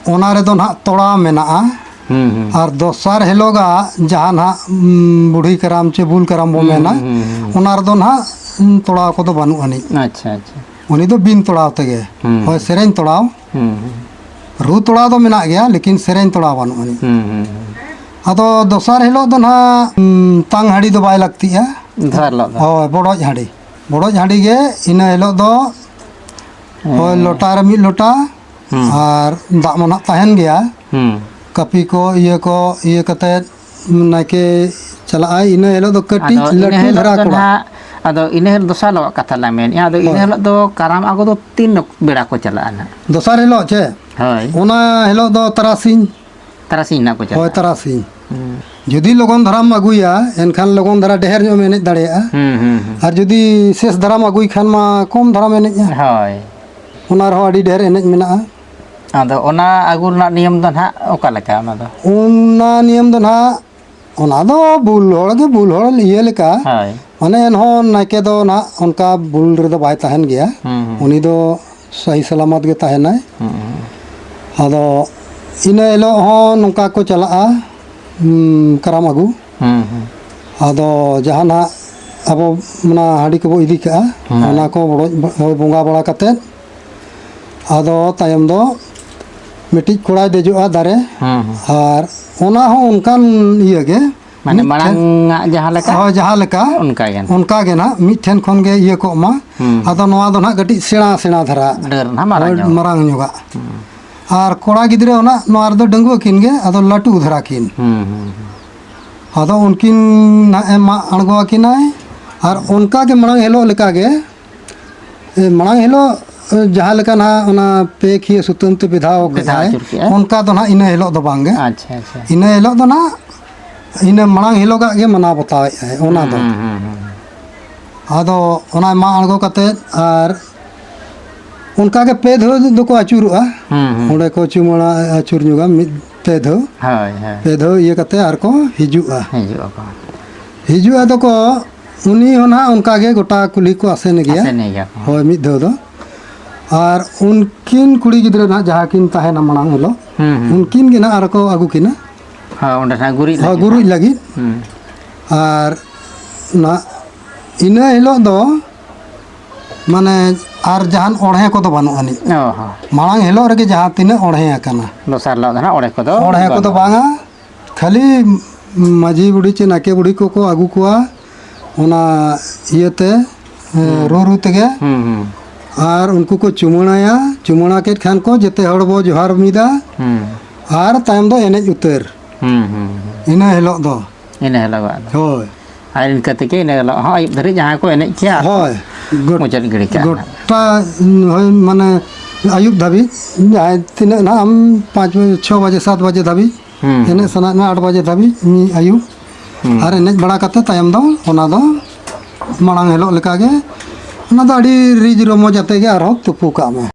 ᱚᱱᱟ ᱨᱮᱫᱚ ᱱᱟᱦᱟᱜ ᱛᱚᱲᱟᱣ ᱢᱮᱱᱟᱜᱼᱟ᱾ ᱦᱩᱸ, ᱦᱩᱸ᱾ ᱟᱨ ᱫᱚᱥᱟᱨ ᱦᱤᱞᱳᱜᱟᱜ ᱡᱟᱦᱟᱸ ᱱᱟᱦᱟᱜ, ᱩᱢ, ᱵᱩᱲᱦᱤ ᱠᱟᱨᱟᱢ ᱪᱮ ᱵᱩᱞ ᱠᱟᱨᱟᱢ ᱵᱚ ᱦᱩᱸ, ᱢᱮᱱᱟ, ᱦᱩᱸ, ᱦᱩᱸ᱾ ᱚᱱᱟ ᱨᱮᱫᱚ ᱱᱟᱦᱟᱜ, ᱩᱢ, ᱛᱚᱲᱟᱣ ᱠᱚᱫᱚ ᱵᱟᱹᱱᱩᱜ ᱟᱹᱱᱤᱡ᱾ ᱟᱪᱪᱷᱟ, ᱟᱪᱪᱷᱟ᱾ ᱩᱱᱤ ᱫᱚ ᱵᱤᱱ ᱛᱚᱲᱟᱣ ᱛᱮᱜᱮ᱾ ᱦᱩᱸ᱾ ᱦᱳᱭ, ᱥᱮᱨᱮᱧ ᱛᱚᱲᱟᱣ᱾ ᱦᱩᱸ, ᱦᱩᱸ᱾ ᱨᱩ ᱛᱚᱲᱟᱣ ᱫᱚ ᱢᱮᱱᱟᱜ ᱜᱮᱭᱟ, ᱞᱮᱠᱤᱱ ᱥᱮᱨᱮᱧ ᱛᱚᱲᱟᱣ ᱵᱟᱹᱱᱩᱜ ᱟᱹᱱᱤᱡ᱾ ᱦᱩᱸ, ᱦᱩᱸ, ᱦᱩᱸ᱾ ᱟᱫᱚ ᱫᱚᱥᱟᱨ ᱦᱤᱞᱳᱜ ᱫᱚ ᱱᱟᱦᱟᱜ, ᱩᱢ, ᱛᱟᱝ ᱦᱟᱺᱰᱤ ᱫᱚ ᱵᱟᱭ ᱞᱟᱹᱠᱛᱤᱜᱼᱟ᱾ ᱫᱚᱥᱟᱨ ᱦᱤᱞᱳᱜ ᱫᱚ? ᱦᱳᱭ, ᱵᱚᱰᱚᱡ ᱦᱟᱺᱰᱤ᱾ ᱵᱚᱰᱚᱡ ᱦᱟᱺᱰᱤ ᱜᱮ ᱤᱱᱟᱹ ᱦᱤᱞᱳᱜ ᱫᱚ, ᱦᱳᱭ, ᱦᱮᱸ᱾ ᱞᱚᱴᱟ ᱨᱮ ᱢᱤᱫ ᱞᱚᱴᱟ, ᱦᱩᱸ᱾ ᱟᱨ ᱫᱟᱜ ᱢᱟ ᱱᱟᱦᱟᱜ ᱛᱟᱦᱮᱱ ᱜᱮᱭᱟ᱾ ᱦᱩᱸ᱾ ᱠᱟᱹᱯᱤ ᱠᱚ, ᱤᱭᱟᱹ ᱠᱚ, ᱤᱭᱟᱹ ᱠᱟᱛᱮᱫ ᱱᱟᱭᱠᱮ ᱪᱟᱞᱟᱜᱼᱟᱭ᱾ ᱤᱱᱟᱹ ᱦᱤᱞᱳᱜ ᱫᱚ ᱠᱟᱹᱴᱤᱡ ᱟᱫᱚ ᱤᱱᱟᱹ ᱞᱟᱹᱴᱩ ᱦᱤᱞᱳᱜ ᱫᱷᱟᱨᱟ ᱫᱚ ᱠᱚᱲᱟ᱾ ᱱᱟᱦᱟᱜ, ᱟᱫᱚ ᱤᱱᱟᱹ ᱦᱤᱞᱳᱜ ᱫᱚᱥᱟᱨ ᱦᱤᱞᱳᱜ ᱠᱟᱛᱷᱟ ᱞᱟᱝ ᱢᱮᱱᱮᱫᱼᱟ᱾ ᱟᱫᱚ ᱤᱱᱟᱹ ᱦᱳᱭ᱾ ᱦᱤᱞᱳᱜ ᱫᱚ ᱠᱟᱨᱟᱢ ᱟᱹᱜᱩ ᱫᱚ ᱛᱤᱱ ᱚᱠ-, ᱵᱮᱲᱟ ᱠᱚ ᱪᱟᱞᱟᱜᱼᱟ ᱱᱟᱦᱟᱜ? ᱫᱚᱥᱟᱨ ᱦᱤᱞᱳᱜ ᱪᱮ? ᱦᱳᱭ᱾ ᱚᱱᱟ ᱦᱤᱞᱳᱜ ᱫᱚ ᱛᱟᱨᱟᱥᱤᱧ᱾ ᱛᱟᱨᱟᱥᱤᱧ ᱱᱟᱦᱟᱜ ᱠᱚ ᱦᱳᱭ, ᱪᱟᱞᱟᱜᱼᱟ᱾ ᱛᱟᱨᱟᱥᱤᱧ᱾ ᱦᱩᱸ᱾ ᱡᱩᱫᱤ ᱞᱚᱜᱚᱱ ᱫᱷᱟᱨᱟᱢ ᱟᱹᱜᱩᱭᱟ, ᱮᱱᱠᱷᱟᱱ ᱞᱚᱜᱚᱱ ᱫᱷᱟᱨᱟ ᱰᱷᱮᱨ ᱧᱚᱜ ᱮᱢ ᱮᱱᱮᱡ ᱫᱟᱲᱮᱭᱟᱜᱼᱟ᱾ ᱦᱩᱸ, ᱦᱩᱸ, ᱦᱩᱸ᱾ ᱟᱨ ᱡᱩᱫᱤ ᱥᱮᱥ ᱫᱷᱟᱨᱟᱢ ᱟᱹᱜᱩᱭ ᱠᱷᱟᱱ ᱢᱟ ᱠᱚᱢ ᱫᱷᱟᱨᱟᱢ ᱮᱱᱮᱡᱼᱟ᱾ ᱦᱳᱭ᱾ ᱚᱱᱟ ᱨᱮᱦᱚᱸ ᱟᱹᱰᱤ ᱰᱷᱮᱨ ᱮᱱᱮᱡ ᱢᱮᱱᱟᱜᱼᱟ᱾ ᱟᱫᱚ ᱚᱱᱟ ᱟᱹᱜᱩ ᱨᱮᱱᱟᱜ ᱱᱤᱭᱚᱢ ᱫᱚ ᱱᱟᱦᱟᱜ ᱚᱠᱟ ᱞᱮᱠᱟ ᱚᱱᱟ ᱫᱚ? ᱚᱱᱟ ᱱᱤᱭᱚᱢ ᱫᱚ ᱱᱟᱦᱟᱜ, ᱚᱱᱟ ᱫᱚ ᱵᱩᱞ ᱦᱚᱲ ᱜᱮ ᱵᱩᱞ ᱦᱚᱲ ᱤᱭᱟᱹ ᱞᱮᱠᱟ᱾ ᱦᱳᱭ᱾ ᱢᱟᱱᱮ ᱮᱱᱦᱚᱸ ᱱᱟᱭᱠᱮ ᱫᱚ ᱱᱟᱦᱟᱜ ᱚᱱᱠᱟ ᱵᱩᱞ ᱨᱮᱫᱚ ᱵᱟᱭ ᱛᱟᱦᱮᱱ ᱜᱮᱭᱟ᱾ ᱦᱩᱸ, ᱦᱩᱸ᱾ ᱩᱱᱤ ᱫᱚ ᱥᱟᱹᱦᱤ ᱥᱟᱞᱟᱢᱟᱛ ᱜᱮ ᱛᱟᱦᱮᱱᱟᱭ᱾ ᱦᱩᱸ, ᱦᱩᱸ᱾ ᱟᱫᱚ ᱤᱱᱟᱹ ᱦᱤᱞᱳᱜ ᱦᱚᱸ ᱱᱚᱝᱠᱟ ᱠᱚ ᱪᱟᱞᱟᱜᱼᱟ, ᱩᱸ, ᱠᱟᱨᱟᱢ ᱟᱹᱜᱩ᱾ ᱦᱩᱸ, ᱦᱩᱸ᱾ ᱟᱫᱚ ᱡᱟᱦᱟᱸ ᱱᱟᱦᱟᱜ ᱟᱵᱚ ᱚᱱᱟ ᱦᱟᱺᱰᱤ ᱠᱚᱵᱚ ᱤᱫᱤ ᱠᱟᱜᱼᱟ, ᱦᱮᱸ᱾ ᱚᱱᱟ ᱠᱚ ᱵᱚᱰᱚᱡ, ᱦᱳᱭ, ᱵᱚᱸᱜᱟ ᱵᱟᱲᱟ ᱠᱟᱛᱮᱫ, ᱟᱫᱚ ᱛᱟᱭᱚᱢ ᱫᱚ ᱢᱤᱫᱴᱤᱡ ᱠᱚᱲᱟᱭ ᱫᱮᱡᱚᱜᱼᱟ ᱫᱟᱨᱮ᱾ ᱦᱩᱸ, ᱦᱩᱸ᱾ ᱟᱨ ᱚᱱᱟ ᱦᱚᱸ ᱚᱱᱠᱟᱱ ᱤᱭᱟᱹ ᱜᱮ, ᱢᱟᱱᱮ ᱢᱤᱫ ᱴᱷᱮᱱ ᱢᱟᱲᱟᱝ ᱟᱜ ᱡᱟᱦᱟᱸ ᱞᱮᱠᱟ? ᱦᱳᱭ, ᱡᱟᱦᱟᱸ ᱞᱮᱠᱟ᱾ ᱚᱱᱠᱟ ᱜᱮ ᱱᱟᱦᱟᱜ᱾ ᱚᱱᱠᱟ ᱜᱮ ᱱᱟᱦᱟᱜ, ᱢᱤᱫ ᱴᱷᱮᱱ ᱠᱷᱚᱱ ᱜᱮ ᱤᱭᱟᱹ ᱠᱚᱜ ᱢᱟ᱾ ᱦᱩᱸ᱾ ᱟᱫᱚ ᱱᱚᱣᱟ ᱫᱚ ᱱᱟᱦᱟᱜ ᱠᱟᱹᱴᱤᱡ ᱥᱮᱬᱟ ᱥᱮᱬᱟ ᱫᱷᱟᱨᱟ᱾ ᱰᱟᱹᱨ ᱱᱟᱦᱟᱜ ᱢᱟᱨᱟᱝ ᱦᱳᱭ, ᱧᱚᱜ᱾ ᱢᱟᱨᱟᱝ ᱧᱚᱜᱟᱜ᱾ ᱦᱩᱸ᱾ ᱟᱨ ᱠᱚᱲᱟ ᱜᱤᱫᱽᱨᱟᱹ ᱦᱚᱸ ᱱᱟᱦᱟᱜ ᱱᱚᱣᱟ ᱨᱮᱫᱚ ᱰᱟᱺᱜᱩᱣᱟᱹ ᱠᱤᱱ ᱜᱮ, ᱟᱫᱚ ᱞᱟᱹᱴᱩ ᱫᱷᱟᱨᱟ ᱠᱤᱱ᱾ ᱦᱩᱸ, ᱦᱩᱸ, ᱦᱩᱸ᱾ ᱟᱫᱚ ᱩᱱᱠᱤᱱ ᱱᱟᱦᱟᱜ ᱮ ᱢᱟᱜ ᱟᱬᱜᱚ ᱟᱹᱠᱤᱱᱟᱭ᱾ ᱟᱨ ᱚᱱᱠᱟ ᱜᱮ ᱢᱟᱲᱟᱝ ᱦᱤᱞᱳᱜ ᱞᱮᱠᱟ ᱜᱮ, ᱮ, ᱢᱟᱲᱟᱝ ᱦᱤᱞᱳᱜ, ᱮ, ᱡᱟᱦᱟᱸ ᱞᱮᱠᱟ ᱱᱟᱦᱟᱜ ᱚᱱᱟ ᱯᱮ ᱠᱷᱤᱭᱟᱹ ᱥᱩᱛᱟᱹᱢ ᱛᱮ ᱵᱮᱫᱷᱟᱣ ᱵᱮᱫᱷᱟᱣ ᱠᱟᱜᱼᱟᱭ, ᱟᱹᱪᱩᱨ ᱠᱮᱜᱼᱟᱭ᱾ ᱚᱱᱠᱟ ᱫᱚ ᱱᱟᱦᱟᱜ ᱤᱱᱟᱹ ᱦᱤᱞᱳᱜ ᱫᱚ ᱵᱟᱝ ᱜᱮ᱾ ᱟᱪᱪᱷᱟ, ᱟᱪᱪᱷᱟ᱾ ᱤᱱᱟᱹ ᱦᱤᱞᱳᱜ ᱫᱚ ᱱᱟᱦᱟᱜ, ᱤᱱᱟᱹ ᱢᱟᱲᱟᱝ ᱦᱤᱞᱳᱜᱟᱜ ᱜᱮ ᱢᱟᱱᱟᱣ ᱵᱟᱛᱟᱣᱮᱫᱼᱟᱭ ᱚᱱᱟ ᱫᱚ᱾ ᱦᱩᱸ, ᱦᱩᱸ, ᱦᱩᱸ, ᱦᱩᱸ᱾ ᱟᱫᱚ ᱚᱱᱟ ᱢᱟᱜ ᱟᱬᱜᱚ ᱠᱟᱛᱮᱫ ᱟᱨ ᱚᱱᱠᱟ ᱜᱮ ᱯᱮ ᱫᱷᱟᱣ ᱫᱚᱠᱚ ᱟᱹᱪᱩᱨᱚᱜᱼᱟ᱾ ᱦᱩᱸ, ᱦᱩᱸ᱾ ᱚᱸᱰᱮ ᱠᱚ ᱪᱩᱢᱟᱹᱲᱟ ᱟᱹᱪᱩᱨ ᱧᱚᱜᱟ ᱢᱤᱫ ᱯᱮ ᱫᱷᱟᱣ᱾ ᱦᱳᱭ, ᱦᱳᱭ᱾ ᱯᱮ ᱫᱷᱟᱣ ᱤᱭᱟᱹ ᱠᱟᱛᱮ ᱟᱨ ᱠᱚ ᱦᱤᱡᱩᱜᱼᱟ᱾ ᱦᱤᱡᱩᱜ ᱟᱠᱚ᱾ ᱦᱤᱡᱩᱜ ᱟᱫᱚ ᱠᱚ, ᱩᱱᱤ ᱦᱚᱸ ᱱᱟᱦᱟᱜ ᱚᱱᱠᱟ ᱜᱮ ᱜᱚᱴᱟ ᱠᱩᱞᱦᱤ ᱠᱚ ᱟᱥᱮᱱ ᱜᱮᱭᱟ᱾ ᱟᱥᱮᱱ ᱜᱮᱭᱟ ᱠᱚ᱾ ᱦᱳᱭ, ᱢᱤᱫ ᱫᱷᱟᱣ ᱫᱚ᱾ ᱟᱨ ᱩᱱᱠᱤᱱ ᱠᱩᱲᱤ ᱜᱤᱫᱽᱨᱟᱹ ᱱᱟᱦᱟᱜ ᱡᱟᱦᱟᱸ ᱠᱤᱱ ᱛᱟᱦᱮᱱᱟ ᱢᱟᱲᱟᱝ ᱦᱤᱞᱳᱜ, ᱦᱩᱸ, ᱦᱩᱸ᱾ ᱩᱱᱠᱤᱱ ᱜᱮ ᱱᱟᱦᱟᱜ ᱟᱨᱚ ᱠᱚ ᱟᱹᱜᱩ ᱠᱤᱱᱟ᱾ ᱦᱳᱭ, ᱚᱸᱰᱮ ᱱᱟᱦᱟᱜ ᱜᱩᱨᱤᱡ ᱦᱳᱭ, ᱞᱟᱹᱜᱤᱫ᱾ ᱜᱩᱨᱤᱡ ᱞᱟᱹᱜᱤᱫ᱾ ᱦᱩᱸ᱾ ᱟᱨ ᱱᱟᱦᱟᱜ ᱤᱱᱟᱹ ᱦᱤᱞᱳᱜ ᱫᱚ ᱢᱟᱱᱮ ᱟᱨ ᱡᱟᱦᱟᱱ ᱚᱬᱦᱮ ᱠᱚᱫᱚ ᱵᱟᱹᱱᱩᱜ ᱟᱹᱱᱤᱡ᱾ ᱚ ᱦᱚᱸ᱾ ᱢᱟᱲᱟᱝ ᱦᱤᱞᱳᱜ ᱨᱮᱜᱮ ᱡᱟᱦᱟᱸ ᱛᱤᱱᱟᱹᱜ ᱚᱬᱦᱮ ᱟᱠᱟᱱᱟ᱾ ᱫᱚᱥᱟᱨ ᱦᱤᱞᱳᱜ ᱫᱚ ᱱᱟᱦᱟᱜ ᱚᱬᱦᱮ ᱠᱚᱫᱚ ᱚᱬᱦᱮ ᱠᱚᱫᱚ ᱵᱟᱹᱱᱩᱜᱼᱟ᱾ ᱵᱟᱝᱟ, ᱠᱷᱟᱹᱞᱤ ᱢᱟᱹᱡᱷᱤ ᱵᱩᱰᱷᱤ ᱪᱮ ᱱᱟᱭᱠᱮ ᱵᱩᱰᱷᱤ ᱠᱚᱠᱚ ᱟᱹᱜᱩ ᱠᱚᱣᱟ, ᱚᱱᱟ ᱤᱭᱟᱹᱛᱮ, ᱮ, ᱦᱩᱸ᱾ ᱨᱩ ᱨᱩ ᱛᱮᱜᱮ᱾ ᱦᱩᱸ, ᱦᱩᱸ᱾ ᱟᱨ ᱩᱱᱠᱩ ᱠᱚ ᱪᱩᱢᱟᱹᱲᱟᱭᱟ, ᱪᱩᱢᱟᱹᱲᱟ ᱠᱮᱫ ᱠᱷᱟᱱ ᱠᱚ ᱡᱮᱛᱮ ᱦᱚᱲ ᱵᱚ ᱡᱚᱦᱟᱨ ᱢᱤᱫᱟ, ᱦᱩᱸ᱾ ᱟᱨ ᱛᱟᱭᱚᱢ ᱫᱚ ᱮᱱᱮᱡ ᱩᱛᱟᱹᱨ᱾ ᱦᱩᱸ, ᱦᱩᱸ, ᱦᱩᱸ᱾ ᱤᱱᱟᱹ ᱦᱤᱞᱳᱜ ᱫᱚ᱾ ᱤᱱᱟᱹ ᱦᱤᱞᱳᱜᱟᱜ ᱫᱚ᱾ ᱦᱳᱭ᱾ ᱟᱨ ᱤᱱᱠᱟᱹ ᱛᱮᱜᱮ ᱤᱱᱟᱹ ᱦᱤᱞᱳᱜ ᱦᱚᱸ ᱟᱹᱭᱩᱵ ᱫᱷᱟᱹᱨᱤᱡ ᱡᱟᱦᱟᱸᱭ ᱠᱚ ᱮᱱᱮᱡ ᱠᱮᱭᱟ, ᱟᱨ ᱦᱳᱭ, ᱜᱚᱴ-, ᱢᱩᱪᱟᱹᱫ ᱜᱤᱰᱤ ᱠᱟᱜᱼᱟ ᱱᱟᱦᱟᱜ᱾ ᱜᱚᱴᱟ, ᱦᱳᱭ, ᱢᱟᱱᱮ ᱟᱹᱭᱩᱵ ᱫᱷᱟᱹᱵᱤᱡ ᱡᱟᱦᱟᱸᱭ ᱛᱤᱱᱟᱹᱜ ᱱᱟᱦᱟᱜ ᱟᱢ ᱯᱟᱸᱪ ᱵᱟᱡᱮ, ᱪᱷᱚ ᱵᱟᱡᱮ, ᱥᱟᱛ ᱵᱟᱡᱮ ᱫᱷᱟᱹᱵᱤᱡ ᱦᱩᱸ, ᱮᱱᱮᱡ ᱦᱩᱸ᱾ ᱥᱟᱱᱟᱭᱮᱫ ᱢᱮᱭᱟ, ᱟᱴ ᱵᱟᱡᱮ ᱫᱷᱟᱹᱵᱤᱡ ᱢᱤᱫ ᱟᱹᱭᱩᱵ᱾ ᱦᱩᱸ᱾ ᱟᱨ ᱮᱱᱮᱡ ᱵᱟᱲᱟ ᱠᱟᱛᱮ ᱛᱟᱭᱚᱢ ᱫᱚ ᱚᱱᱟ ᱫᱚ ᱢᱟᱲᱟᱝ ᱦᱤᱞᱳᱜ ᱞᱮᱠᱟᱜᱮ ᱚᱱᱟ ᱫᱚ ᱟᱹᱰᱤ ᱨᱤᱡ ᱨᱚᱢᱚᱡᱽ ᱟᱛᱮ ᱜᱮ ᱟᱨᱦᱚᱸ ᱛᱩᱯᱩ ᱠᱟᱜ ᱢᱮ᱾